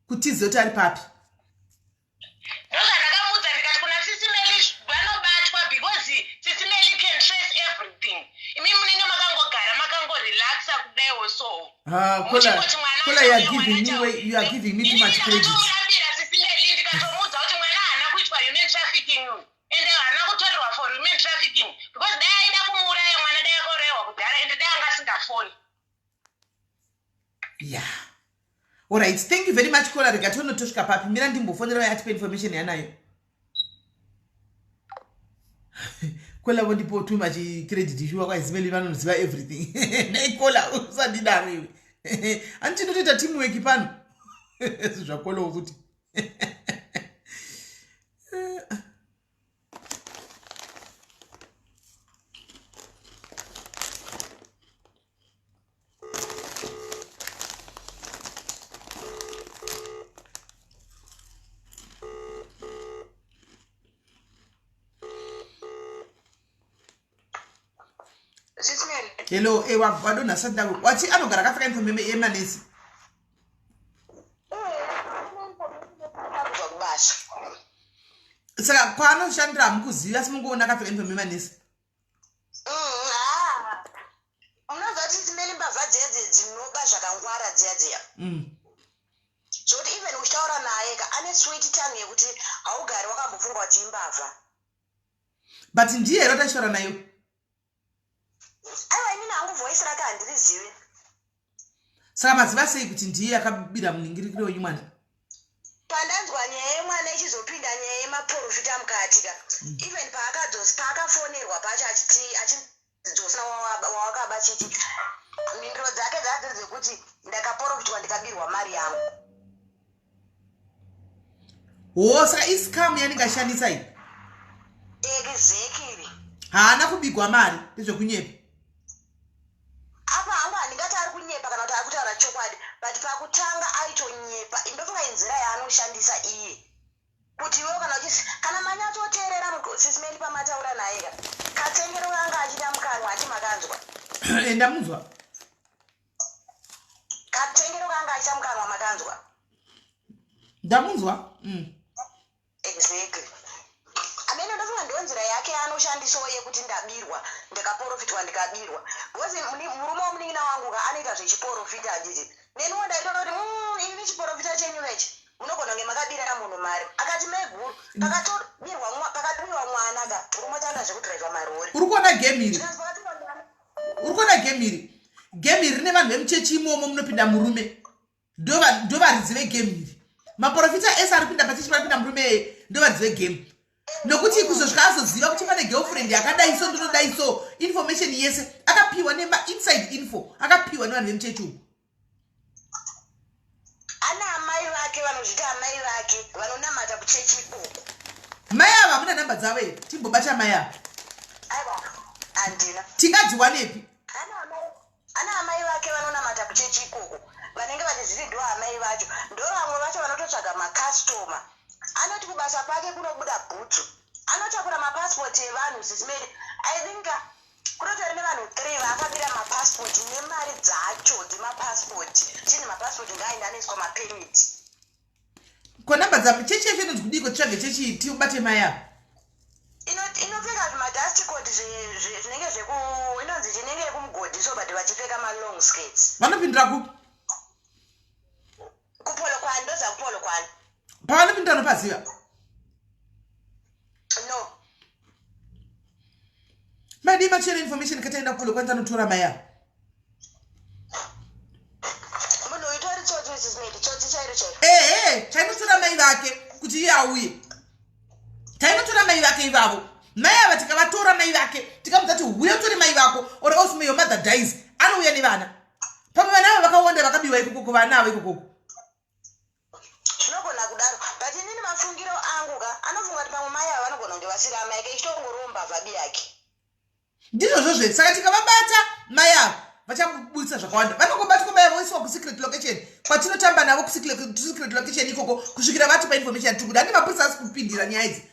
kuti tizive kuti ari papi. Ndozvandakamuudza ndikati kuna sisi Melly vanobatwa because sisi Melly can trace everything. Imi munenge makangogara makangorelaxa kudaiwo so. Ah, Kola, Kola, you are giving me way, you are giving me too much credit. Ndakatomurambira sisi Melly ndikatomuudza kuti mwana haana kuitwa human trafficking uyu. Ende haana kutorerwa for human trafficking because dai aida kumuuraya mwana dai akaurayiwa kudhara ende dai anga asingafoni. Yeah. Alright, thank you very much Kola. Rega tione tosvika papi. Mira ndimbofonera vaya atipe information yanayo. Kola vondipo too much credit shuwa kwa Ismail vanoziva everything. Nei Kola usandidaro iwe. Anti ndinotoita teamwork pano. Zvakola futi. Hello, eh, wadonha sati ndako. Wati anogara akapfeka uniform yemanesi. Saka kwaanoshandira hamukuzivi asi mungoona akapfeka uniform yemanesi. Mm, unoziva kuti dzimweni mbavha dziya dziya dzinoba zvakangwara dziya dziya mm. zvekuti even uchitaura naye ka ane sweet tongue yekuti haugari wakambofunga kuti imbavha but ndiye here watachitaura nayo aiwa inini hangu voice rake handirizivi saka maziva sei kuti ndiye akabira muningirikiro wenyu mwana pandanzwa nyaya yemwana ichizopinda nyaya yemaprofita mukati ka mm. even paakadzosi paakafonerwa pacho achiti achidzosa wawakaba chiti mhinduro dzake dzaa dziri dzekuti ndakaprofitwa ndikabirwa mari yangu hoo saka iscam yanenge ashandisa iyi exactly haana kubigwa mari ndezvekunyepa Apa hangu handingati ari kunyepa kana kuti ari kutaura chokwadi but pakutanga aitonyepa ndofunga inzira yaanoshandisa iye kuti iwewo kana uchisi kana manyatsoteerera sisi Melly pamataura naye ka katsengero kaanga achiita mukanwa hati makanzwa eh, ndamunzwa katsengero kaanga achiita mukanwa makanzwa ndamunzwa mm. Exactly. Amene ndofunga ndiyo nzira yake yaanoshandisawo yekuti ndabirwa ndikaporofitwa ndikabirwa because murume wemunin'ina wangu ka anoita zvechiporofita handiti neniwo ndaitoona kuti mm, ini chiporofita chenyu kechi munogona kunge makabira munhu mari akati meguru pakatobirwa pakabirwa mwana Murume wacho anoita zvekudhiraivha marori. Uri kuona game iri? Uri kuona game iri? Game iri rine vanhu vemuchechi imomo munopinda murume. Ndovaridzi vegame iri. Maprofita ese ari kupinda pachechi paripinda murume eye ndovaridzi vegame. Nokuti kuzosvika azoziva kuti pane girlfriend yakadai so ndinodai so information yese akapiwa nema inside info akapiwa nevanhu vemuchechi umu. Ana amai vake vanozviti amai vake vanonamata kuchechi ikoko. Mai ava hamuna namba dzavo here? Timbobata mai ava. Aiwa, handina. Tingadziwanepi? Ana amai vake vanonamata kuchechi ikoko vanenge vachizviti ndo amai vacho ndo vamwe vacho vanototsvaga macustomer. Anoti kubasa kwake kunobuda bhutsu. Anotakura mapassport evanhu Sis Melly. I think Kunotori nevanhu 3 vaakabira mapassport nemari dzacho dzemapassport chinzi mapassport ngaaende anoiswa mapermit. Ko number dza chechi yacho inonzi kudiiko titsvage chechi tibate mai ava. Inopfeka zvimadust coat zvinenge zveku inonzi chinenge yekumugodhi so but vachipfeka malong skirts. Vanopindira kupi? KuPolokwane, ndoziva kuPolokwane. Pavanopindira unopaziva? No. Madii machera information kataenda kuPolokwane tanotora mai ava. Munhu uyu tori tsotsi Mrs. Medi, tsotsi chairo chairo. Ehe, tainotora mai vake kuti iye auye. Tainotora mai vake ivavo. Mai ava tikavatora mai vake tikamudza kuti huya utore mai vako or else may your mother dies. Anouya nevana. Pamwe vana ava vakawanda vakabiwa ikokoko vana ava ikokoko. Zvinogona kudaro but inini mafungiro angu ka anofunga kuti pamwe mai ava vanogona kunge vasiri amai ke ichitongoriwo mbavha biyake. Ndizvozvo zve saka tikavabata mai ava vachabudisa zvakawanda vanongobatwa mai ava voiswa kusecret location kwatinotamba navo kusecret location ikoko kusvikira vatipa information yatiri kuda handi mapurisa asi kupindira nyaya idzi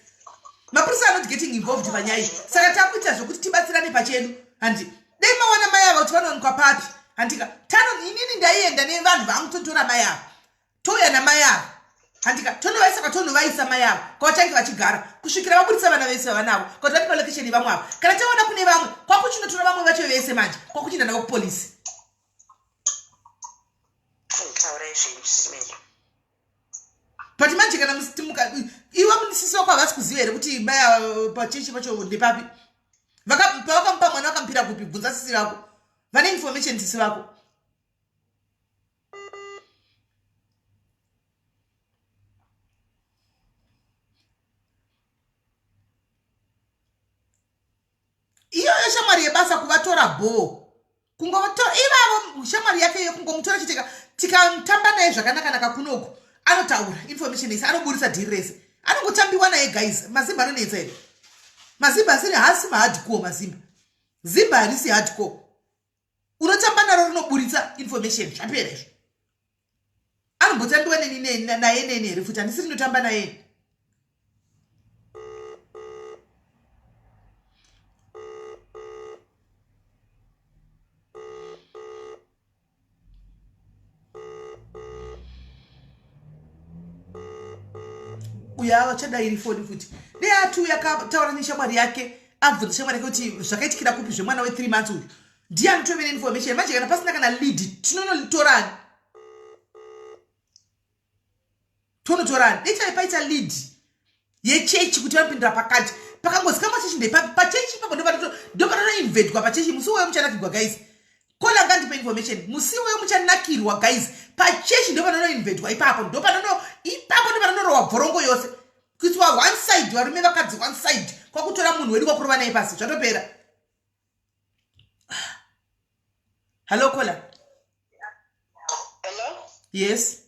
mapurisa are not getting involved panyaya iyi saka takuita zvekuti tibatsirane pachedu handi dai mawana mai ava kuti vanowanikwa papi handika tano inini ndaienda nevanhu vangu totora mai ava touya namai ava handika tonovaisa kwatonovaisa mai ava kwavachange vachigara kusvikira vaburitsa vana vese vavanavo kwati vatipa location yevamwe ava kana taona kune vamwe kwakuchinotora vamwe vacho vese manje kwakuchienda navo kupolisi. But manje kana musitimuka iwe sisi wako havasi kuziva here kuti mai ava pachechi pacho ndepapi? Pavakamupa mwana vakamupira kupi? Bvunza sisi vako. Vane information sisi vako. Iyoyo shamwari yebasa kuvatora bhoo. Kungovatora ivavo shamwari yake iyo kungomutora chete tikatamba naye zvakanakanaka kunoku anotaura information yese anoburitsa dhiri rese. Anongotambiwa naye guys. Mazimba anonetsa here? Mazimba asiri haasi mahardcore mazimba. Zimba harisi hardcore. Unotamba naro rinoburitsa information zvapera izvo. Anombotambiwa neni naye neni here futi handisiri ndotamba naye. Uyo achadairi foni futi. Dai ati uyo akataura neshamwari yake abvunza shamwari yake kuti zvakaitikira kupi zvemwana we 3 months uyu. Ndiye anotove neinformation manje kana pasina kana lead tinonotorani. Tonotorani. Dai chaive paita lead yechechi kuti vanopindira pakati. Pakangozikamwa chechi ndepapi pachechi ipapo ndopanotoinvedwa pachechi musi uwoyo muchanakirwa guys. Kola ngandipe information musi uwoyo muchanakirwa guys. Pachechi ndopanonoinvedwa ipapo ndopanono ipapo ndopanonorowa bvorongo yose. Kuiswa one side varume vakadzi one side kwakutora munhu wedu kwakurova naye pasi zvatopera. Hello Kola. Hello? Yes.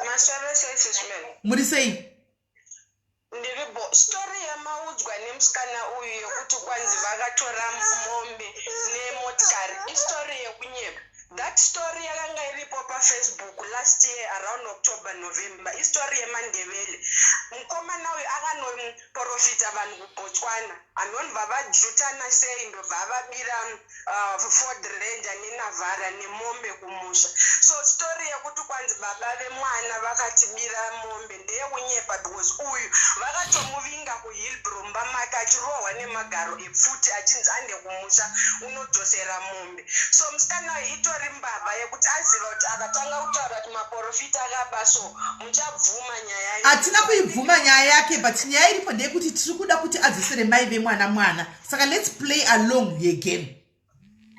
Maswera sei sis Mel? Muri sei? Ndiri bo. Story yamaudzwa nemusikana uyu yekuti kwanzi vakatora mombe nemotikari istory yekunyepa. That story yakanga iripo paFacebook last year around October November. Istory yemaNdebele. Mukomana uyu akanoporofita vanhu kuBotswana. Anonva vajutana sei ndobva avabira Ford Ranger neNavara nemombe kumusha. So story yekuti kwanzi baba vemwana vakatibira mombe ndeyekunyepa because Because uyu vakatomuvinga kuHillbrow mumba make achirohwa nemagaro epfuti, achinzi ande kumusha unodzosera mombe. So musikana uyu itori mbavha yekuti aziva kuti akatanga kutaura kuti maprofita akaba, so muchabvuma nyaya iyi. Hatina kuibvuma nyaya yake, but nyaya iripo ndeyekuti tiri kuda kuti adzosere mai vemwana mwana. Saka let's play along yegame,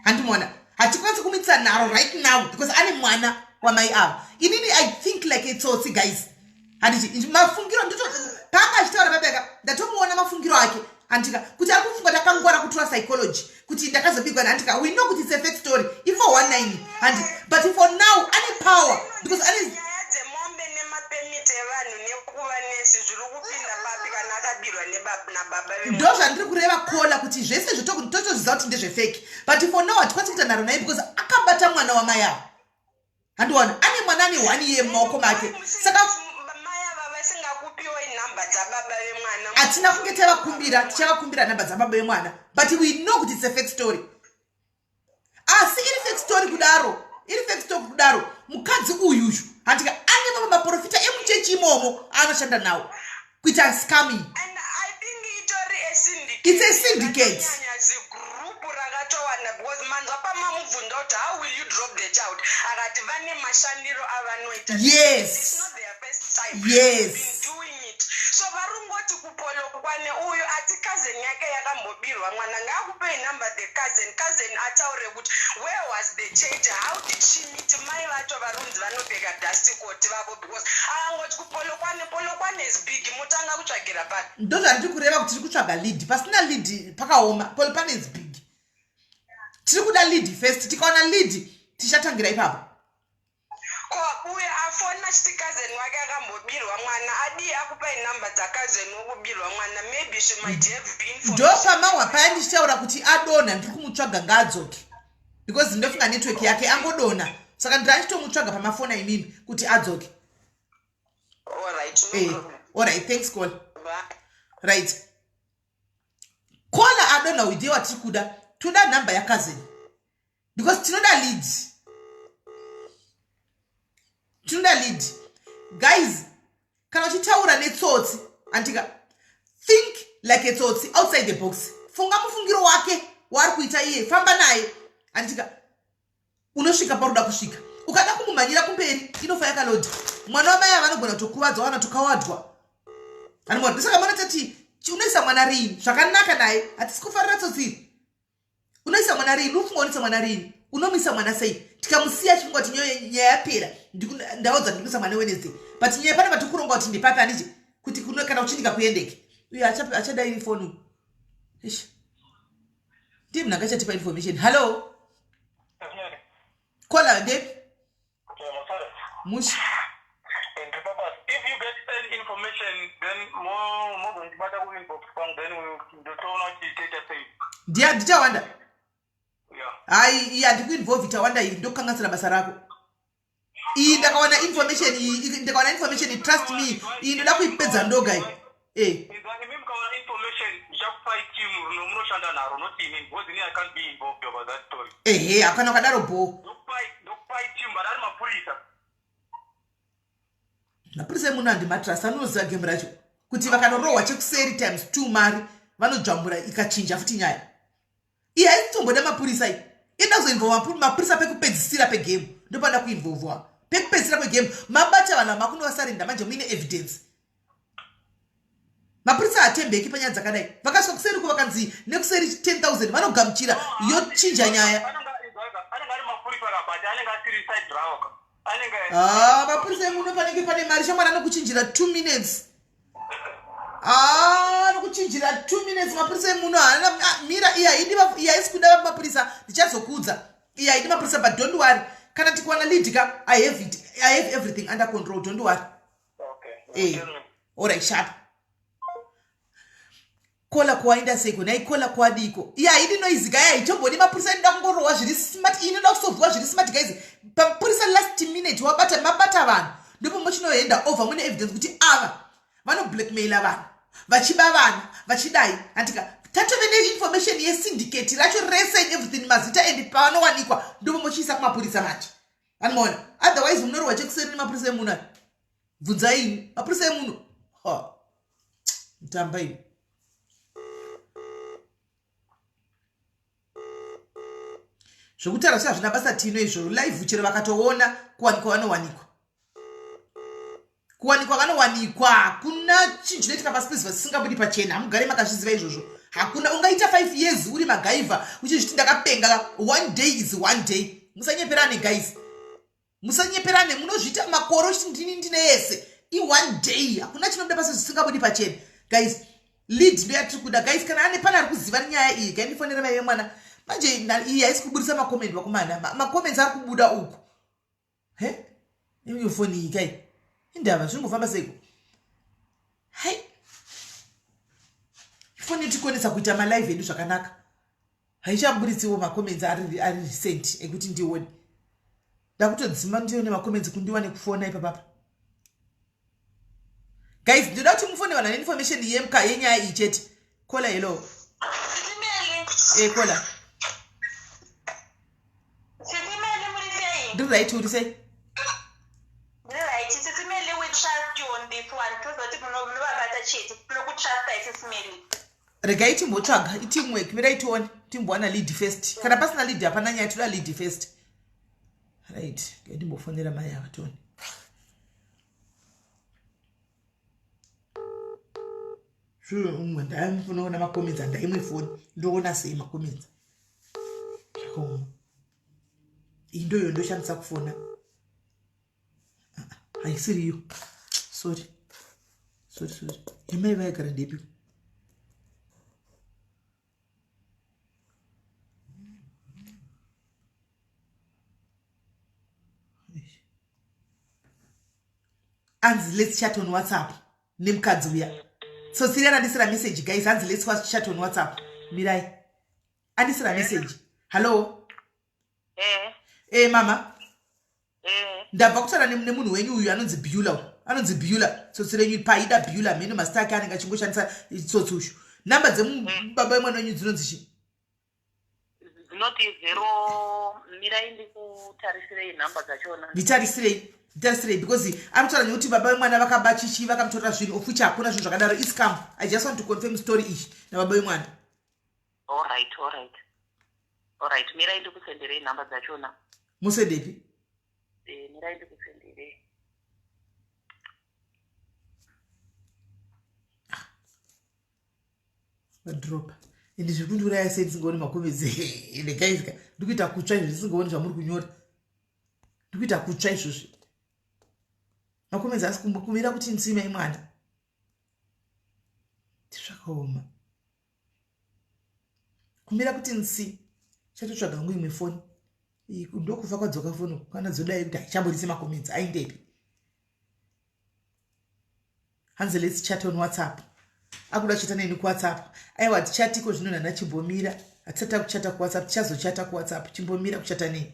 handimona? Hatikwanisi kumuitisa nharo right now because ane mwana wamai ava. Inini I think like a tsotsi, guys, handiti? Mafungiro ndito paanga achitaura babeka, ndatomuona mafungiro ake, handika? Kuti ari kufunga takangwara kutora psychology kuti ndakazobigwa, handika? We know kuti it's a fake story, i419, handi? But for now ane power because ane Nyaya dzemombe nemapermit evanhu nekuva nesi zviri kupinda papi kana akabirwa nababa vemwana? Ndo zvandiri kureva, caller, kuti zvese totozviziva kuti ndezvefake, but for now hatikwanisi kuita nharo naye because akabata mwana wamai avo, handiwana? Ane mwana ane 1 year mumaoko make, saka Mai ava vasingakupiwa nhamba dzababa vemwana? Hatina kunge tavakumbira. Tichavakumbira nhamba dzababa vemwana, but we know kuti it's a fake story. Asi iri fake story kudaro, iri fake story kudaro, mukadzi uyuyu, handika, ane mamwe maprofita emuchechi imomo aanoshanda nawo kuita scamming. And I think itori a syndicate. It's a syndicate. Rakatonyanya, zigroup rakatowanda, because manzwa pamamubvunza kuti, "How will you drop the child?" akati vane mashandiro avanoita. It's not their first time. They've been doing it. So varungoti kuPolokwane uyu ati cousin yake yakambobirwa mwana, ngaakupei number the cousin. Cousin ataure kuti where was the church, how did she meet mai vacho varunzi vanopfeka dust coat vavo, because akangoti kuPolokwane, Polokwane is big, mutanga kutsvagira papi? Ndo zvandiri kureva kuti tiri kutsvaga lead. Pasina lead pakaoma. Polokwane is big. Tiri kuda lead first. Tikaona lead, tichatangira ipapo. Ko uyo afona chiti cousin wake akambobirwa mwana, adii akupai nhamba dzacousin wokubirwa mwana? Maybe she might have information. Ndo pamahwa paya ndichitaura kuti adonha, ndiri kumutsvaga ngaadzoke because ndofunga network yake angodonha, saka ndiri achitomutsvaga pamafoni imimi kuti adzoke. Alright, no problem. Alright, thanks, caller. Bye. Right, caller adonha uyu ndiye watiri kuda. Toda nhamba yacousin because tinoda lead, tinoda lead. Guys, kana uchitaura netsotsi, andika, think like a tsotsi, outside the box. Funga mufungiro wake waari kuita iye, famba naye, andika? Unosvika paruda kusvika. Ukada kumumhanyira kumberi, inofa yakalodha. Mwana wamai avanogona kutokuvadzwa kana tukawadwa. Animona? Saka mona tati unoisa mwana riini zvakanaka naye. Hatisi kufarira tsotsi iri. Unoisa mwana riini? Unofunga unoisa mwana riini? Unomisa mwana sei? Tikamusiya achifunga kuti nyaya yapera, ndaudza ndikuisa mwana Wednesday, but nyaya pane vatikuronga kuti ndepapi, handiti? Kuti kana uchindika kuendeke. Uyo achadai foni. Ish, ndiye munhu angachatipa information. Hallo, caller, ndepi mushi? If you get any information, then mozondibata kuinbox kwangu, then ndotoona kuti toita sei. Ndiya ndichawanda. Yeah. Hai, iyi handikuinvolve. Tawanda iyi, ndokukanganisira basa rako iyi. Ndakawana information iyi, ndakawana information iyi, trust me, iyi ndoda kuipedza ndoga iyi e. Imi mukawana information, ndichakupai team rino munoshanda naro, not inini, because ini I can't be involved about that story. Ehe, hakana wakadaro bho. Ndokupai team, but ari mapurisa. Mapurisa emuno handimatrust. Anoziva game racho kuti vakanorohwa chekuseri times two mari vanodzvambura, ikachinja futi nyaya iyi. Haisitomboda mapurisa iyi. Inoda kuzoinvolva mapurisa pekupedzisira pegame. Ndopanoda kuinvolvwa pekupedzisira kwegame. Mabata vanhu vamakunovasarenda manje muine evidence. Mapurisa hatembeki panyaya dzakadai. Vakasvika kuseri ko vakanzi nekuseri 10 000, vanogamuchira, yochinja nyaya. Anenge ari mapurisa ka, but anenge asiri side ravo ka, anenge Ah, mapurisa emuno panenge pane mari, shamwari, anokuchinjira 2 minutes. Ah, anokuchinjira 2 minutes mapurisa emuno. Haana ah, mira, iyi haidi iyi haisi kuda mapurisa. Ndichazokuudza, iyi haidi mapurisa, but don't worry, kana tikuwana lead ka, I have it, I have everything under control, don't worry. Okay. Eh. Tell me. Alright, sharp. Caller, kuwaenda seiko nhai? Caller, kuwadiko? Iye haidi noise guy, haitombodi mapurisa. Inoda kungorohwa zviri smart, inoda kusolvwa zviri smart. Guys, pamapurisa last minute wabata, mabata vanhu, ndipo muchinoenda over mune evidence kuti ava vanoblackmaila vanhu, vachiba vanhu, vachidai, handika? Tatove neinformation yesyndicate racho rese and everything, mazita and pavanowanikwa, ndipo muchiisa kumapurisa manje, anomaona? Otherwise munorohwa chekuseri nemapurisa emuno. Bvunzai ini, mapurisa emuno. Ha. Mutamba iyi. Zvekutaura zviya hazvina basa tino izvo live chero vakatoona kuwanikwa vanowanikwa. Kuwanikwa vanowanikwa hakuna chinhu chinoitika pasi pezuva chisingabudi pachena hamugare makazviziva izvozvo. Hakuna ungaita 5 years uri magaivha uchizviti ndakapenga one day is one day. Musanyeperane guys. Musanyeperane munozviita makore uchiti ndini ndine yese i one day hakuna chinobuda pasi zvisingabudi pachena guys lead ndo yatiri kuda guys kana ane pane ari kuziva nyaya iyi gai ndifonere mai vemwana manje iyi haisi kuburitsa macoment vakomana macomments ari kubuda uku he iyo foni iyi kai indava zvingofamba seiko hai foni yotikonesa kuita malive edu zvakanaka haichaburitsiwo macomments ari ari recent ekuti ndione ndakutodzima ndione macomments kundiwane kufona ipapapa guys ndinoda kuti mufone vanhu vane information yemka yenyaya iyi chete kola hello e eh, kola ndiri right uri sei Regai timbotsvaga iteamwork mirai tione timbowana lead first kana pasina lead hapana nyaya toda lead first right regai timbofonera mai ava tione umwe ndamunoona macomments andaimwe foni ndoona sei macomments zvakaoma iyi ndoyo ndoshandisa kufona ah, ah, haisiriyo sorry sorry sorry yamai vaigara ndepi anzi let's chat on whatsapp nemukadzi uya tsotsi riya randisira message guys hanzi let's chat on whatsapp mirai andisira message hallo Eh. Eh mama. Eh. Ndabva kutaura nemunhu wenyu uyu anonzi Beulah uyu. Anonzi Beulah. Tsotsi renyu paida Beulah mheno mazita ake anenge achingoshandisa tsotsi uyu. Namba dzemubaba wemwana wenyu dzinonzi chii? Dzinoti zero mirai ndikutarisirei nhamba dzachona. Nditarisirei. Nditarisirei because ari kutaura nekuti baba vemwana vakaba chichi vakamutorera zvinhu of which hakuna zvinhu zvakadaro iscam. I just want to confirm story iyi nababa vemwana. Alright, alright. Alright, mirai ndikusenderei nhamba dzachona. Musendepi? Eh, mirai ndikusenderei. Vadropa. Ende zviri kundiuraya sei ndisingaoni makomedzi. Ende guys ka ndikuita kutsva izvo ndisingaoni zvamuri kunyora. Ndikuita kutsva izvozvi. Makomedzi asi kumira kuti ndisime mwana. Zvakaoma. Kumira kuti nsi chatotsvaga hangu imwe foni ndokufa kwadzoka foni kana dzodai kuti haichaburitse macomments aindepi hanzi let's chat on whatsapp akuda kuchata neni kuwhatsapp aiwa tichatiko zvino nana chimbomira hatisati takuchata kuwhatsapp tichazochata kuwhatsapp chimbomira kuchata neni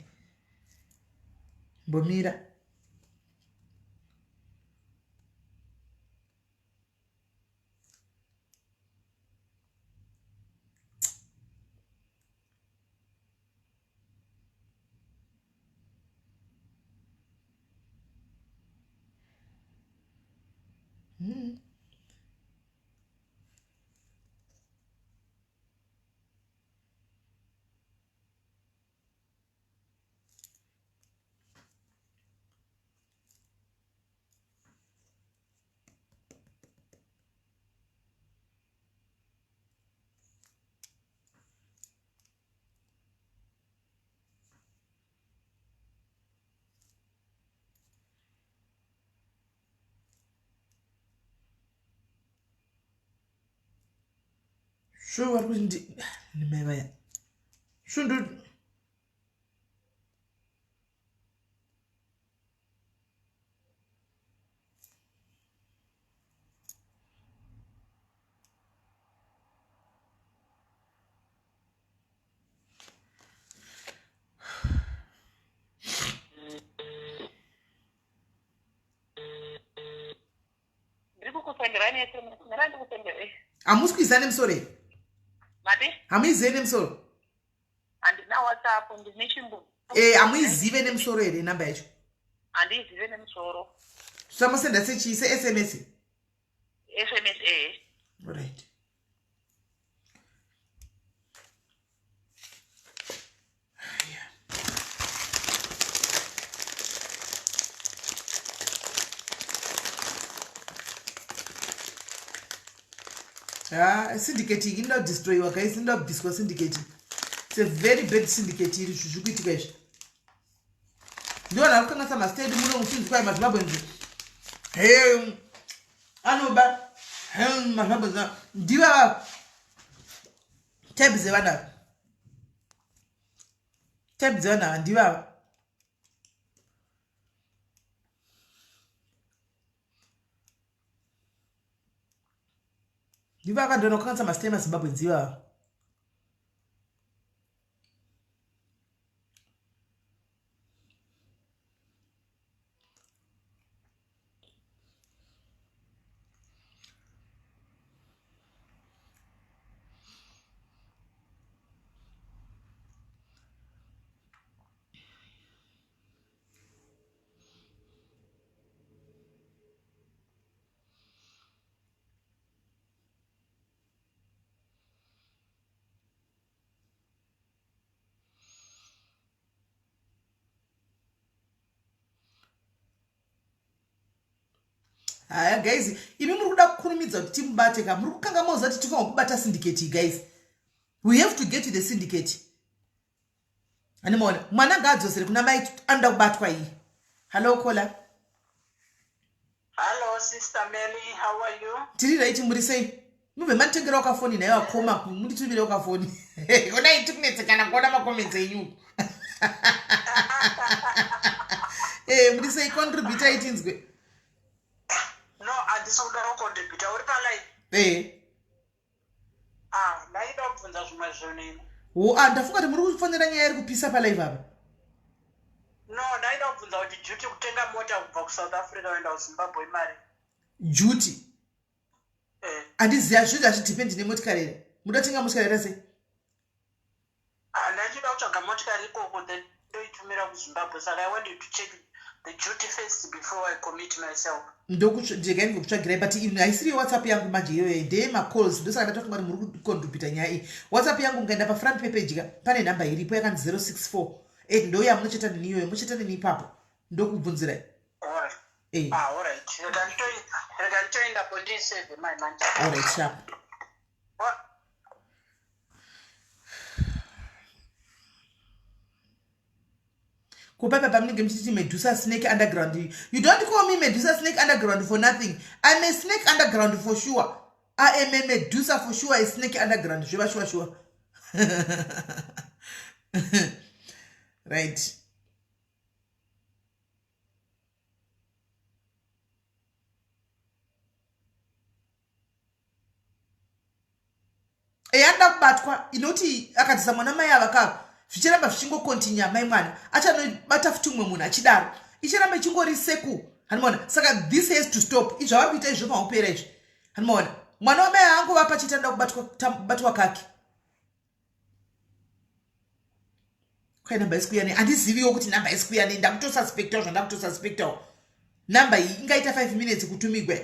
mbomira Mm. Sure vari kuti ndi nemai vaya sure ndo Hamusi kuiziva nemusoro here? Hamuizive nemusoro? Handina WhatsApp, ndine chimbu. Eh, hamuizive nemusoro here namba yacho? Handiizive nemusoro. Samosenda sechii se SMS? Sms ehe. Right. Ha, syndicate iyi inoda kudestroyiwa guys, inoda kubviswa syndicate. It's a very bad syndicate iri zviri kuitika izvi. Ndiwo vanhu vakukanganisa mazita edu muno muchinzi kwai mazimbabweans he anoba he mazimbabweans ndivava type dzevanhu ava type dzevanhu ava ndivava ndivava ndovanokanganisa mazita emazimbabweans ivava. Haya guys, imi muri kuda kukurumidza kuti timubate ka, muri kukanga moziva kuti tifanira kubata syndicate iyi guys. We have to get to the syndicate. Animaona mwana ngaadzosere kuna mai, anoda kubatwa iyi. Hallo caller. Hello sister Melly, how are you? Tiri right, muri sei? Mubve manditengerawo kafoni nayo akoma, munditumirewo kafoni. Onai tikunetsekana kuona macomments enyu. Eh, muri sei? Contributor itinzwe. No, handisi kuda kucontributor, uri palive? Eh. Ah, ndaida kubvunza zvimwe zvinhu ini. Wo, ah, ndafunga kuti muri kufonera nyaya iri kupisa palive apa. No, ndaida kubvunza kuti duty kutenga mota kubva kuSouth Africa kuenda kuZimbabwe imari? Duty? Eh. Handiziva, zvinhu hazvidhipendi nemotikari here? Muda kutenga motikari yakaita sei? Ah, ndachida kutsvaga motikari ikoko then ndoitumira kuZimbabwe, saka I wanted to check the duty first before I commit myself. Ndokuregai ndikutsvagirai, but ino haisiri yewhatsapp yangu manje iyoyo, ndeyemacalls, ndosaka ndatofunga kuti muri kucontributa nyaya iyi. WhatsApp yangu mukaenda pafront pepage ka, pane nhamba iripo yakanzi 064 8, ndoya munocheta neni iyoyo, mocheta neni ipapo, ndokubvunzirai. Alright. Eh. Ah, alright. Rega nditoendapo ndiisave mai manje. Alright, sharp. Kupapa pamunenge muchiti Medusa snake underground. You don't call me Medusa snake underground for nothing. I'm a snake underground for sure. I am a Medusa for sure, a snake underground. Zveva sure sure. Right. Eya, anoda kubatwa inoti akadzisa mwana mai ava ka, zvicharamba zvichingokontinya, mai mwana achanobata futi umwe munhu achidaro, icharamba ichingori seku hanimaona. Saka this has to stop, izvi zvavari kuita izvi zvopahupera izvi, hanimaona. Mwana wamai angova pachete, anoda kubatwa kake. Kwai namba isi kuya nei? Handiziviwo kuti namba isi kuya nei, ndakutosuspectawo zvandakutosuspectawo. Namba iyi ingaita 5 minutes kutumigwa,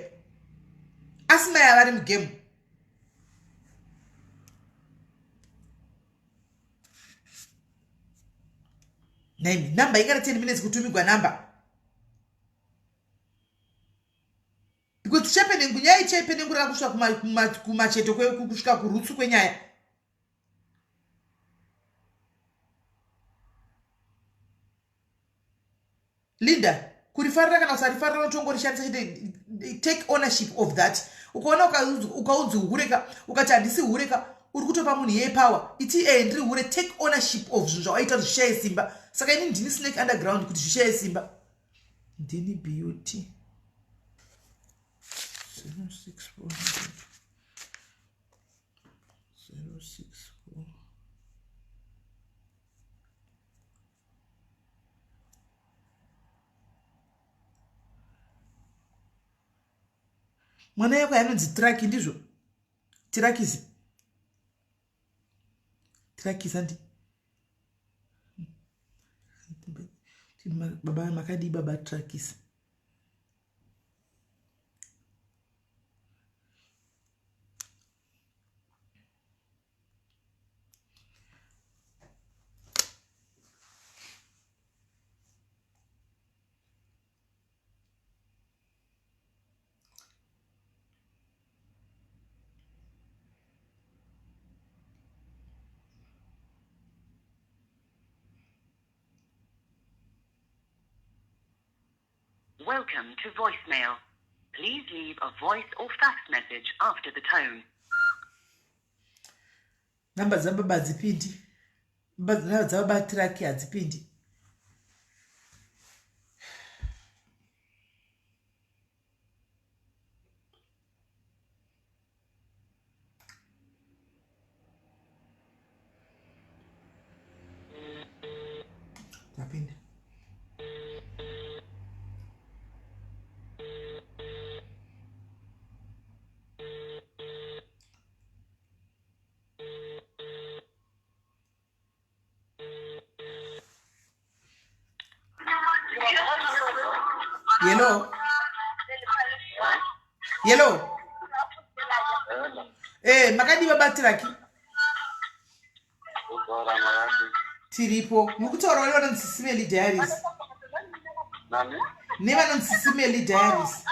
asi mai avari mugame. Naimi namba ingana 10 minutes kutumigwa namba, because chepenengu nyaya ichepenengu raka kusvika kumacheto, kusvika kurutsu kwenyaya. Linda, kurifarira kana usarifarira, unotongorishandisa chete. Take ownership of that. Ukaona ukaunzi hureka, ukati handisi hureka, uri kutopa munhu iye power. Iti e ndiri hure, take ownership of zvinhu zvawaita kuti zvishaye simba. Saka ini ndini snake underground kuti zvishaye simba. Ndini beauty 064 064. Mwana yako yanonzi traki, ndizvo? Tirakisi, tirakisi, andi baba makadii baba trakisi? Welcome to voicemail. Please leave a voice or fax message after the tone. Namba dzababa hadzipindi. Namba dzababa tiraki hadzipindi. Tapinda. Hello. Hello. Eh, makadii babatiraki? Tiripo. Mukutaura nevanonzi Simeli Diaries. Nani? Nevanonzi Simeli Diaries.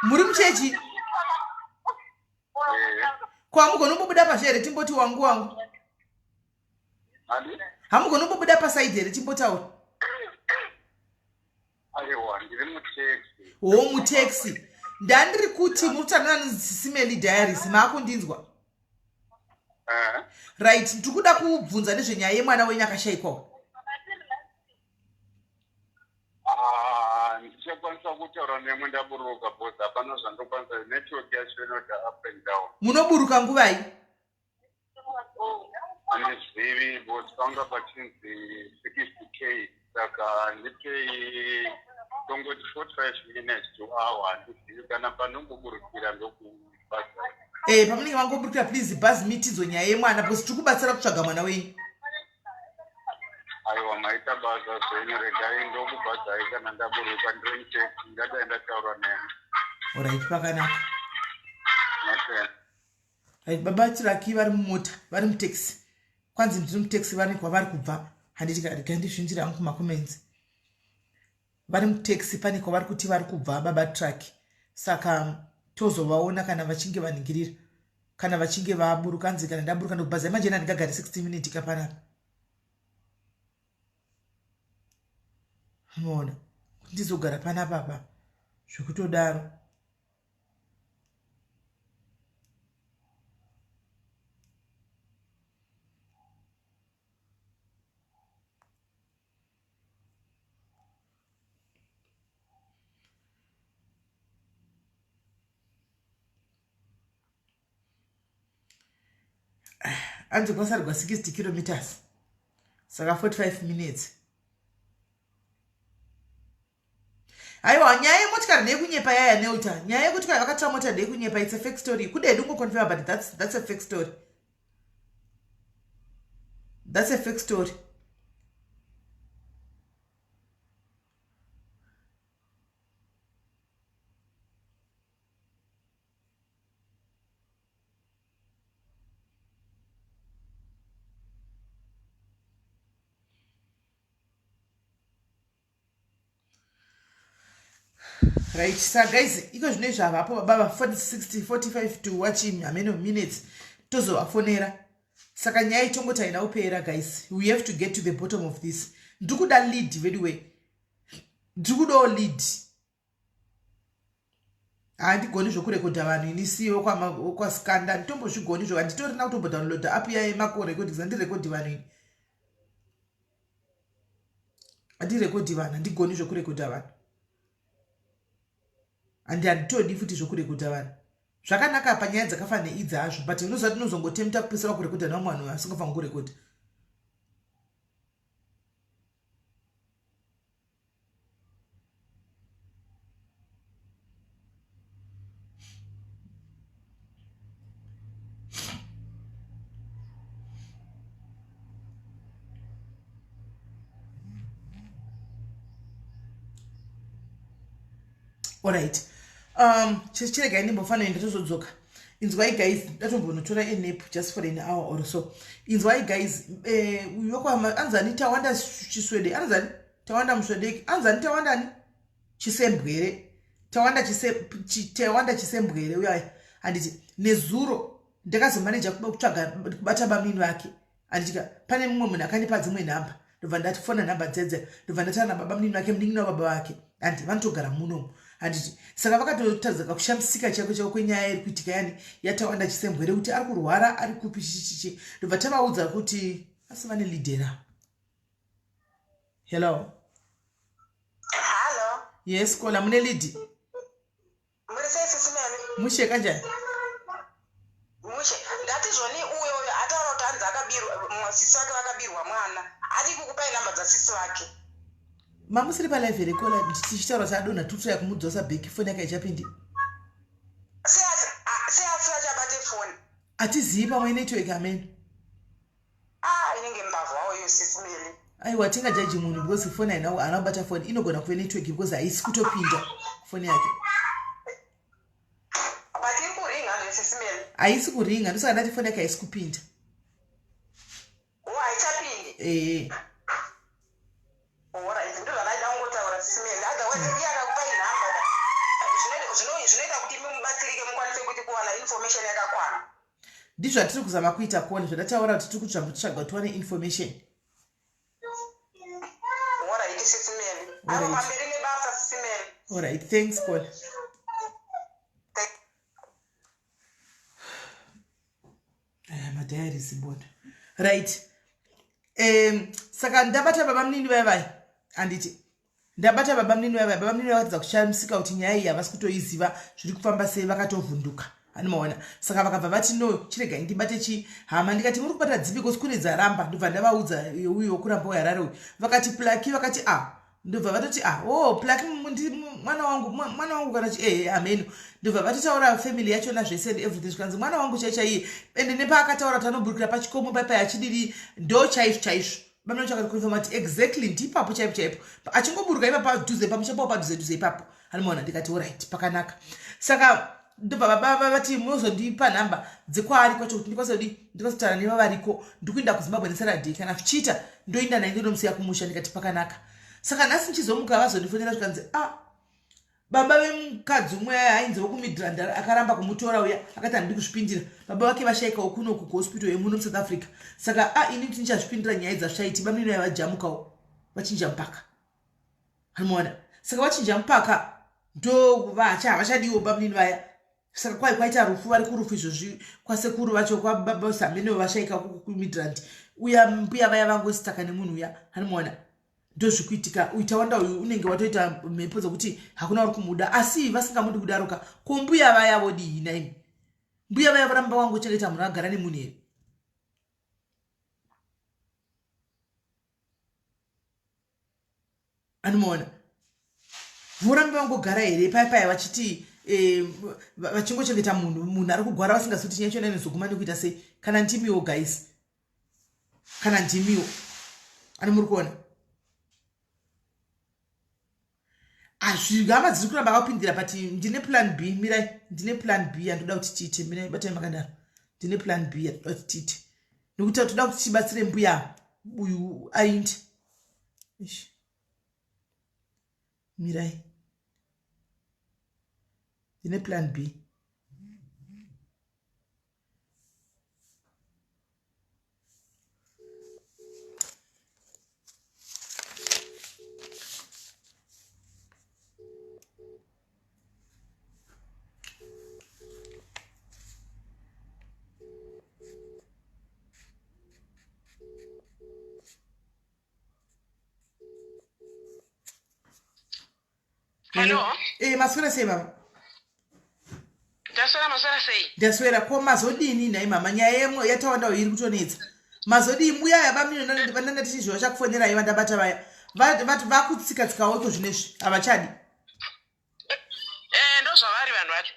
Muri muchechi? Ko hamugoni kumbobuda pazhe here timboti wangu wangu? Hamugoni kumbobuda pasaidi here timbotaura? Aiwa, ndiri mutaxi. Ho mutaxi. Ndandiri kuti muri kutaura nevanonzi Diaries maakundinzwa? Eh. Right, ndiri kuda kubvunza nezvenyaya yemwana wenyu akashaikwawo. Ah, ndichakwanisa kutaura nemwe ndaburuka because hapana zvandokwanisa network yacho inoita up and down. Munoburuka nguvai? Handizivi because panga pachinzi 60k saka ndipei tongoti 45 minutes to hour handizivi kana panomboburukira ndokubasa. Eh, pamunenge mangoburukira please buzz me tidzo nyaya yemwana because tiri kubatsira kutsvaga mwana wenyu. Aiwa maita basa zvenyu regai ndokubhadzai kana ndaburuka ndiri mutaxi ndingadai ndataura nemi. Alright, pakanaka. Okay. Right, baba Chiraki vari mumota, vari mutaxi. Kwanzi ndiri mutaxi vari kwavari kubva. Handiti regai ndizvinzire hangu kumacomments. Vari mutaxi pane kwavari kuti vari kubva baba truck. Saka tozovaona kana vachinge vaningirira. Kana vachinge vaburuka hanzi kana ndaburuka ndokubhazai manje ini handingagari 60 minutes kapanapa. Unoona kuti ndizogara panapa pa zvekutodaro. Anzi kwasarigwa 60 kilometers saka 45 minutes. Haiwa nyaya yemotikari ndeyekunyepa yaya Nelta. Nyaya yekuti kwai vakatora mota ndeyekunyepa it's a fake story. Kude hedu kungoconfirma but that's a fake story. That's a fake story. Right, sa guys, iko zvino izvi havapo baba va 40, 60, 45 to watch hameno minutes tozovafonera. Saka nyaya itongoti haina kupera guys. We have to get to the bottom of this. Ndikuda lead veduwe. Ndikudawo lead. Handigoni zvokurekodha vanhu ini siyo kwaskanda handitombozvigoni zvo handitorina kutombodownloada app iya yemakorekodings handirekodhi vanhu ini. Handirekodhi vanhu, handigoni zvokurekodha vanhu. Handi handitodi futi zvokurekodha vanhu. Zvakanaka panyaya dzakafanana neidzi hazvo but unoziva kuti unozongotemta kupesera kurekodha nevamwe vanhu vasingafaniri kurekodha. Alright. Chiregai ndimbofanira ndotozodzoka. Inzwai guys, ndatombonotora a nap just for an hour or so. Inzwai guys, uyo kwa anzani Tawanda Chiswede, anzani Tawanda Muswedeki, anzani Tawanda ani? Chisembwere. Tawanda Chise, Tawanda Chisembwere uyo aya. Handiti nezuro ndakazomaneja kutsvaga kubata bamini vake. Anditika pane mumwe munhu akandipa dzimwe nhamba ndobva ndatifona nhamba dzedze ndobva ndataura nababa munini vake munin'ina wababa vake handi vanotogara munomu handiti saka vakatotaridza kakushamisika chaiko chaiko kwenyaya iri kuitika yani yatawanda chisembwere kuti ari kurwara ari kupi chichichichi ndobva tavaudza kuti asi vane leadera hello Hello. Yes, kola mune lead. Muri sei sisi Mary? Mushe kanjani? Mushe, ndati zvoni uyo uyo ataura kuti hanzi akabirwa sisi vake vakabirwa mwana. Adi kukupai namba dzasisi vake. Mamusiri pa live here kola tichitaura kuti adonha tutsva yakumudzosa back foni yake haichapindi. Sei asi vachabate foni? Atizivi pamwe network ameno. Ah, inenge mbavhawo iyo sisi Meli. Aiwa tingajaji munhu because foni haina haana kubata foni inogona kuve network because haisi kutopinda foni yake. But iri kuringa zve sisi Meli. Haisi kuringa ndosaka ndati foni yake haisi kupinda. Oh, haichapindi. Eh. Alright, ndozvandaida kungotaura sisi Meli. Otherwise iye akakupai nhamba zvinoita kuti imi mubatsirike mukwanise kuti kuwana information yakakwana. Ndizvo zvatiri kuzama kuita kuona zvandataura kuti tiri kutsvaga kutsvaga kuti tiwane information. Alright, sisi Meli. Avo pamberi nebasa sisi Meli. Alright, thanks Kola. Aya madiaries bodo. Right. Saka ndabata baba munini vaya vaya. Anditi ndabata baba munini vaya baba munini vakaratidza kushamisika kuti nyaya iyi havasi kutoiziva zviri kufamba sei vakatovhunduka anomaona saka vakabva vati no chiregai ndibate chi hama ndikati muri kubata dzipi kosi kune dzaramba ndobva ndavaudza uyu wokuramba weharare uyu vakati plaki vakati a ah. ndobva vatoti ah oh plaki mwana wangu mwana wangu kana chi ehe hameno ndobva vatotaura family yachona zvese and everything zvikanzi mwana wangu chaichaiye ende nepaakataura kuti anoburukira pachikomo paipai achididi ndo chaizvo chaizvo bamna chakati confirm kuti exactly ndipapo chaipo chaipo achingoburuka ipa padhuze pamusha pawo padhuze dhuze ipapo anomaona ndikati orit pakanaka saka ndobva baba vati munozondipa nhamba dzekwaari kwacho kuti ndikwanise kudi ndikwanise kutaura nevavariko ndikuenda kuzimbabwe nesaturday kana zvichiita ndoenda naye ndonomusiya kumusha ndikati pakanaka saka nhasi ndichizomuka vazondifonera zvikanzi ah Baba vemukadzi umwe ainzi wekuMidrand akaramba kumutora uya akati handidi kuzvipindira. Baba vake vashaikawo kuno kuhospital yemuno muSouth Africa. Saka a ah, ini ndichazvipindira nyaya dzazvichaiti bamnini vaya vajamukawo vachinja mupaka. Anomuona. Saka vachinja mupaka ndovacha havachadiwo bamnini vaya. Saka kwai kwaita rufu vari kurufu izvozvi kwasekuru vacho kwababa samene vashaika kuMidrand. Uya mbuya vaya vangositaka nemunhu uya. Anomuona. Ndozvikuitika uyu Tawanda uyu unenge watoita mhepo dzekuti hakuna uri kumuda asi vasingamudi kudaroka ko mbuya vaya vodii naimi mbuya vaya voramba wangochengeta munhu agara nemunhu here anomaona voramba vangogara here paya paya vachiti eh, vachingochengeta munhu munhu ari kugwara vasingazivi kuti nyaya chona inozoguma nekuita sei kana ndimiwo guys kana ndimiwo ani muri kuona hama dziri kuramba akapindira but ndine plan b mirai ndine plan b yandoda kuti tiite mirai batai makadaro ndine plan b yandoda kuti tiite nekuti toda kuti tibatsire mbuya uyu ainde mirai ndine plan b Hello. Eh, maswera sei baba? Ndaswera maswera sei? Ndaswera ko mazodini nhai mama nyaya yemwe yatawanda iri kutonetsa. Mazodii mbuya aya bamino vandanda tichizvo vachakufonerai vandabata vaya. Vati vakutsika tsikawo iko zvinezvi havachadi. Eh, ndozvavari vanhu vacho.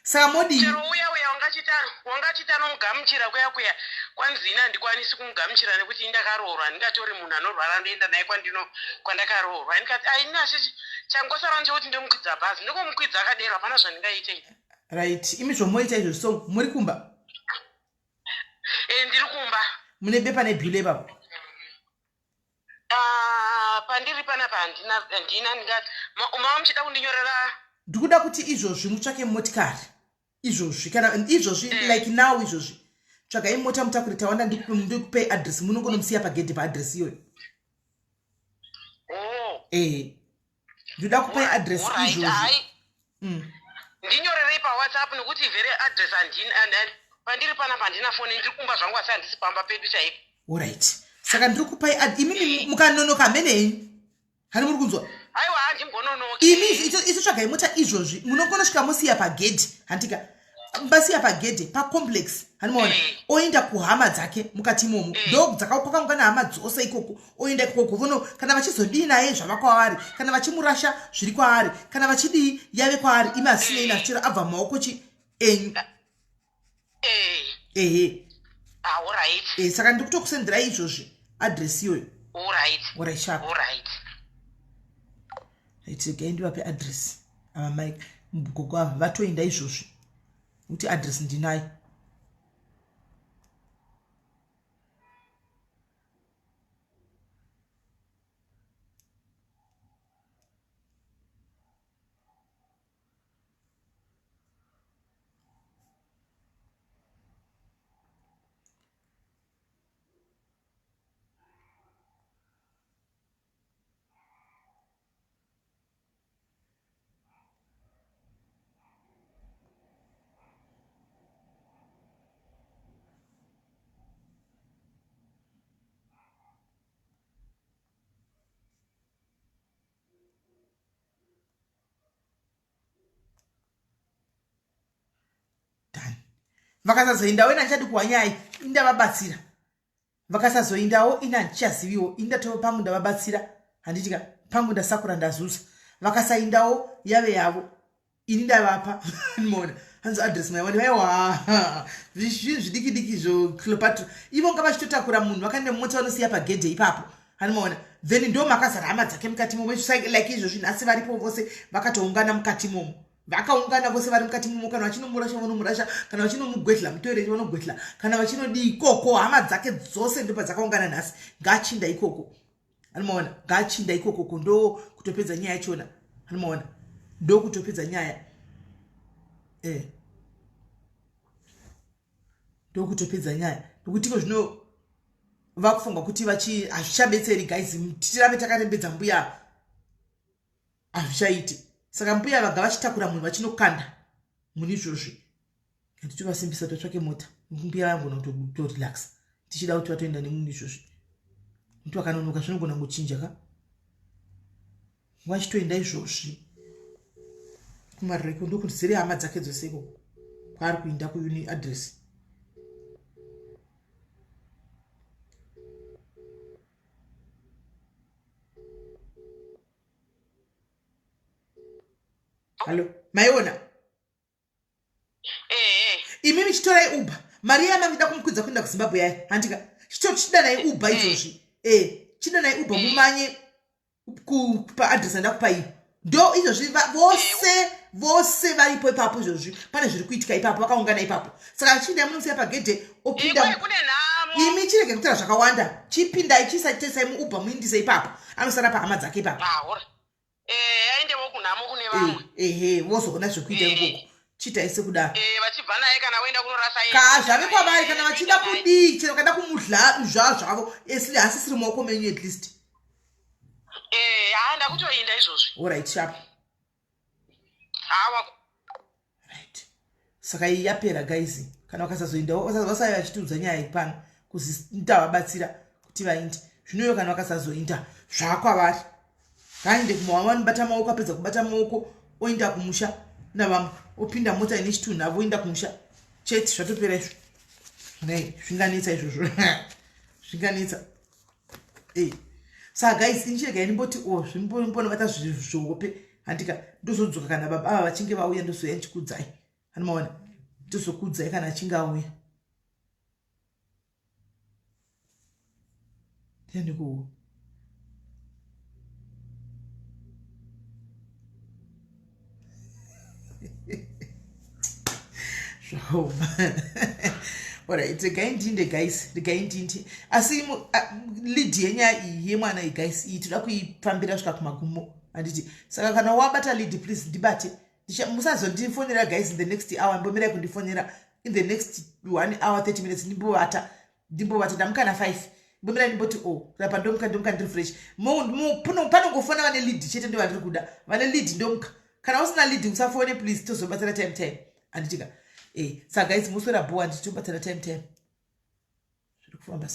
Saka modii? Chero uya uya wangachita wangachita anomugamuchira kuya kuya kwanzi ini handikwanisi kumugamuchira nekuti ini ndakaroorwa handingatori munhu anorwara ndoenda naye kwandino kwandakaroorwa ndikati ah ini asi changosara ndechekuti ndomukwidza bhazi ndingomukwidza akadero hapana zvandingaite ini. Right imi zvomoita izvozvi so muri kumba? Eh ndiri kumba. Mune bepa nebhilo ipapo? Ah, pandiri panapa handina handina ndingati mava muchida kundinyorera ndikuda kuti izvozvi mutsvake motikari izvozvi kana izvozvi mm. like now izvozvi. Tsvagai mota mutakure Tawanda, ndikupei address, munongonomusiya pagedhi paaddress iyoyo. Oh. Eh. Ndoda kupai address izvozvi. Ndinyorerei paWhatsApp nekuti vere address handina, pandiri panapa handina foni, ndiri kumba zvangu asi handisi pamba pedu chaipo. Alright. Saka ndiri kupai imimi mukanonoka hamene henyu. Hani muri kunzwa? Aiwa, handimbononoki. Imi isu tsvagai mota izvozvi, munongonosvika mosiya pagedhi, handika? Basiya pagedhi pacomplex, hani maona? Oenda kuhama dzake mukati imomo. Ndo dzakakwakangana hama dzose ikoko, oenda ikoko vono kana vachizodii naye zvava kwavari, kana vachimurasha zviri kwaari, kana vachidii yave kwaari, imi asinei nazvo chero abva mumaoko chi enyu. Ehe. Alright. Saka ndiri kutokusenderai izvozvi address iyoyo. Alright. Alright, sharp. Alright. Right, regai ndivape address ava mai gogo ava vatoenda izvozvi nekuti address ndinayo. Done. Vakasazoendawo ina ndichadi kuwanyai, indavabatsira. Vakasazoendawo ina handichaziviwo, indatova pangu ndavabatsira, handitika pangu ndasakura ndazuza. Vakasaendawo yave yavo, ini ndavapa. Mona hanzi address maiwani vaiwa zvinhu zvidiki diki izvo. Cleopatra ivo nga vachitotakura munhu vakaenda mumota vanosiya pagedhe ipapo, hanimaona? Then ndo makazara hama dzake mukati momo like izvozvi nhasi varipo vose vakatoungana mukati momo, vakaungana vose vari mukati momo. Kana vachinomurasha vanomurasha, kana vachinomugwedhla mutoireti vanogwedhla, kana vachinodii ikoko, hama dzake dzose ndo padzakaungana nhasi. Ngaachinda ikoko, anomaona? Ngaachinda ikokoko, ndo kutopedza nyaya yachona, anomaona? Ndo kutopedza nyaya, ndo kutopedza nyaya, nokuti iko zvino vakufunga kuti vachi hazvichabetseri guys, tirambe takarembedza mbuya, hazvichaiti. Saka mbuya vaga vachitakura munhu vachinokanda munhu izvozvi, nditovasimbisa totsvake mota, mbuya vangona kutorelaxa, tichida kuti vatoenda nemunhu izvozvi, kuti vakanonoka zvinogona kuchinja ka. Vachitoenda izvozvi kumareko, ndokuzere hama dzake dzose ikoko kwaari kuinda kuuni address. Hallo, maiona? Imimi chitorai Uber, mari yamangida kumukwidza kuenda kuZimbabwe yayo, handika? Chidanai Uber izvozvi, chidanai Uber mumanye paadress andakupa iyo. Ndo izvozvi vose vose varipo ipapo izvozvi, pane zviri kuitika ipapo, vakaungana ipapo. Saka chiindai munomusiya pagedhe, opinda. Imi chirege kutaura zvakawanda, chipindai, chiisatesai muUber, muindise ipapo, anosara pahama dzake ipapo. Aendewo kunhamo kune vamwe. Ehe, vozoona zvekuita ikoko, chiitai sekudaro. Vachibva naye kana voenda kunorasa. Ka zvave kwavari, kana vachida kudii, chero kada kumudla zva zvavo, esli hasisiri mumaoko menyu at least. Haa, ndakutoinda izvozvi. Alright, sharp. Hawa. Right, saka iyi yapera guys. Kana vakasazoendawo vasaiva vachitiudza nyaya iyi pano kuzi ndavabatsira kuti vainde zvinoyo, kana vakasazoinda zvakwavari, vaende kumavanobata maoko, apedza kubata maoko oenda kumusha navamwe, opinda mota ine chitunha voenda kumusha chete, zvatopera izvo. Nei zvinganetsa izvozvo? Zvinganetsa. Saka guys, inchiregai ndimboti o zvimbonobata zvihope, handika? Ndozodzoka kana baba ava vachinge vauya, ndozouya ndichikuudzai, anomaona? Ndozokuudzai kana achinge auya. Ndikuo zvakaoma. Alright, regai ndinde guys, regai ndinde. Asi lead yenyaya iyi yemwana iyi guys, iyi toda kuifambira svika kumagumo, handiti? Saka kana wabata lead, please ndibate. Musazondifonera guys in the next hour, mbomirai kundifonera. In the next one hour 30 minutes ndimbovata, ndimbovata. Ndamuka na5, mbomira ndimboti o oh, rapa ndomuka, ndomuka ndiri fresh. Panongofona vane lead chete, ndo vandiri kuda. Vane lead ndomuka. Kana usina lead usafone please, tozobatsira time time, handitika? E, saka guys, muswera bho, handiti? Tobatsira time time, zviri kufamba.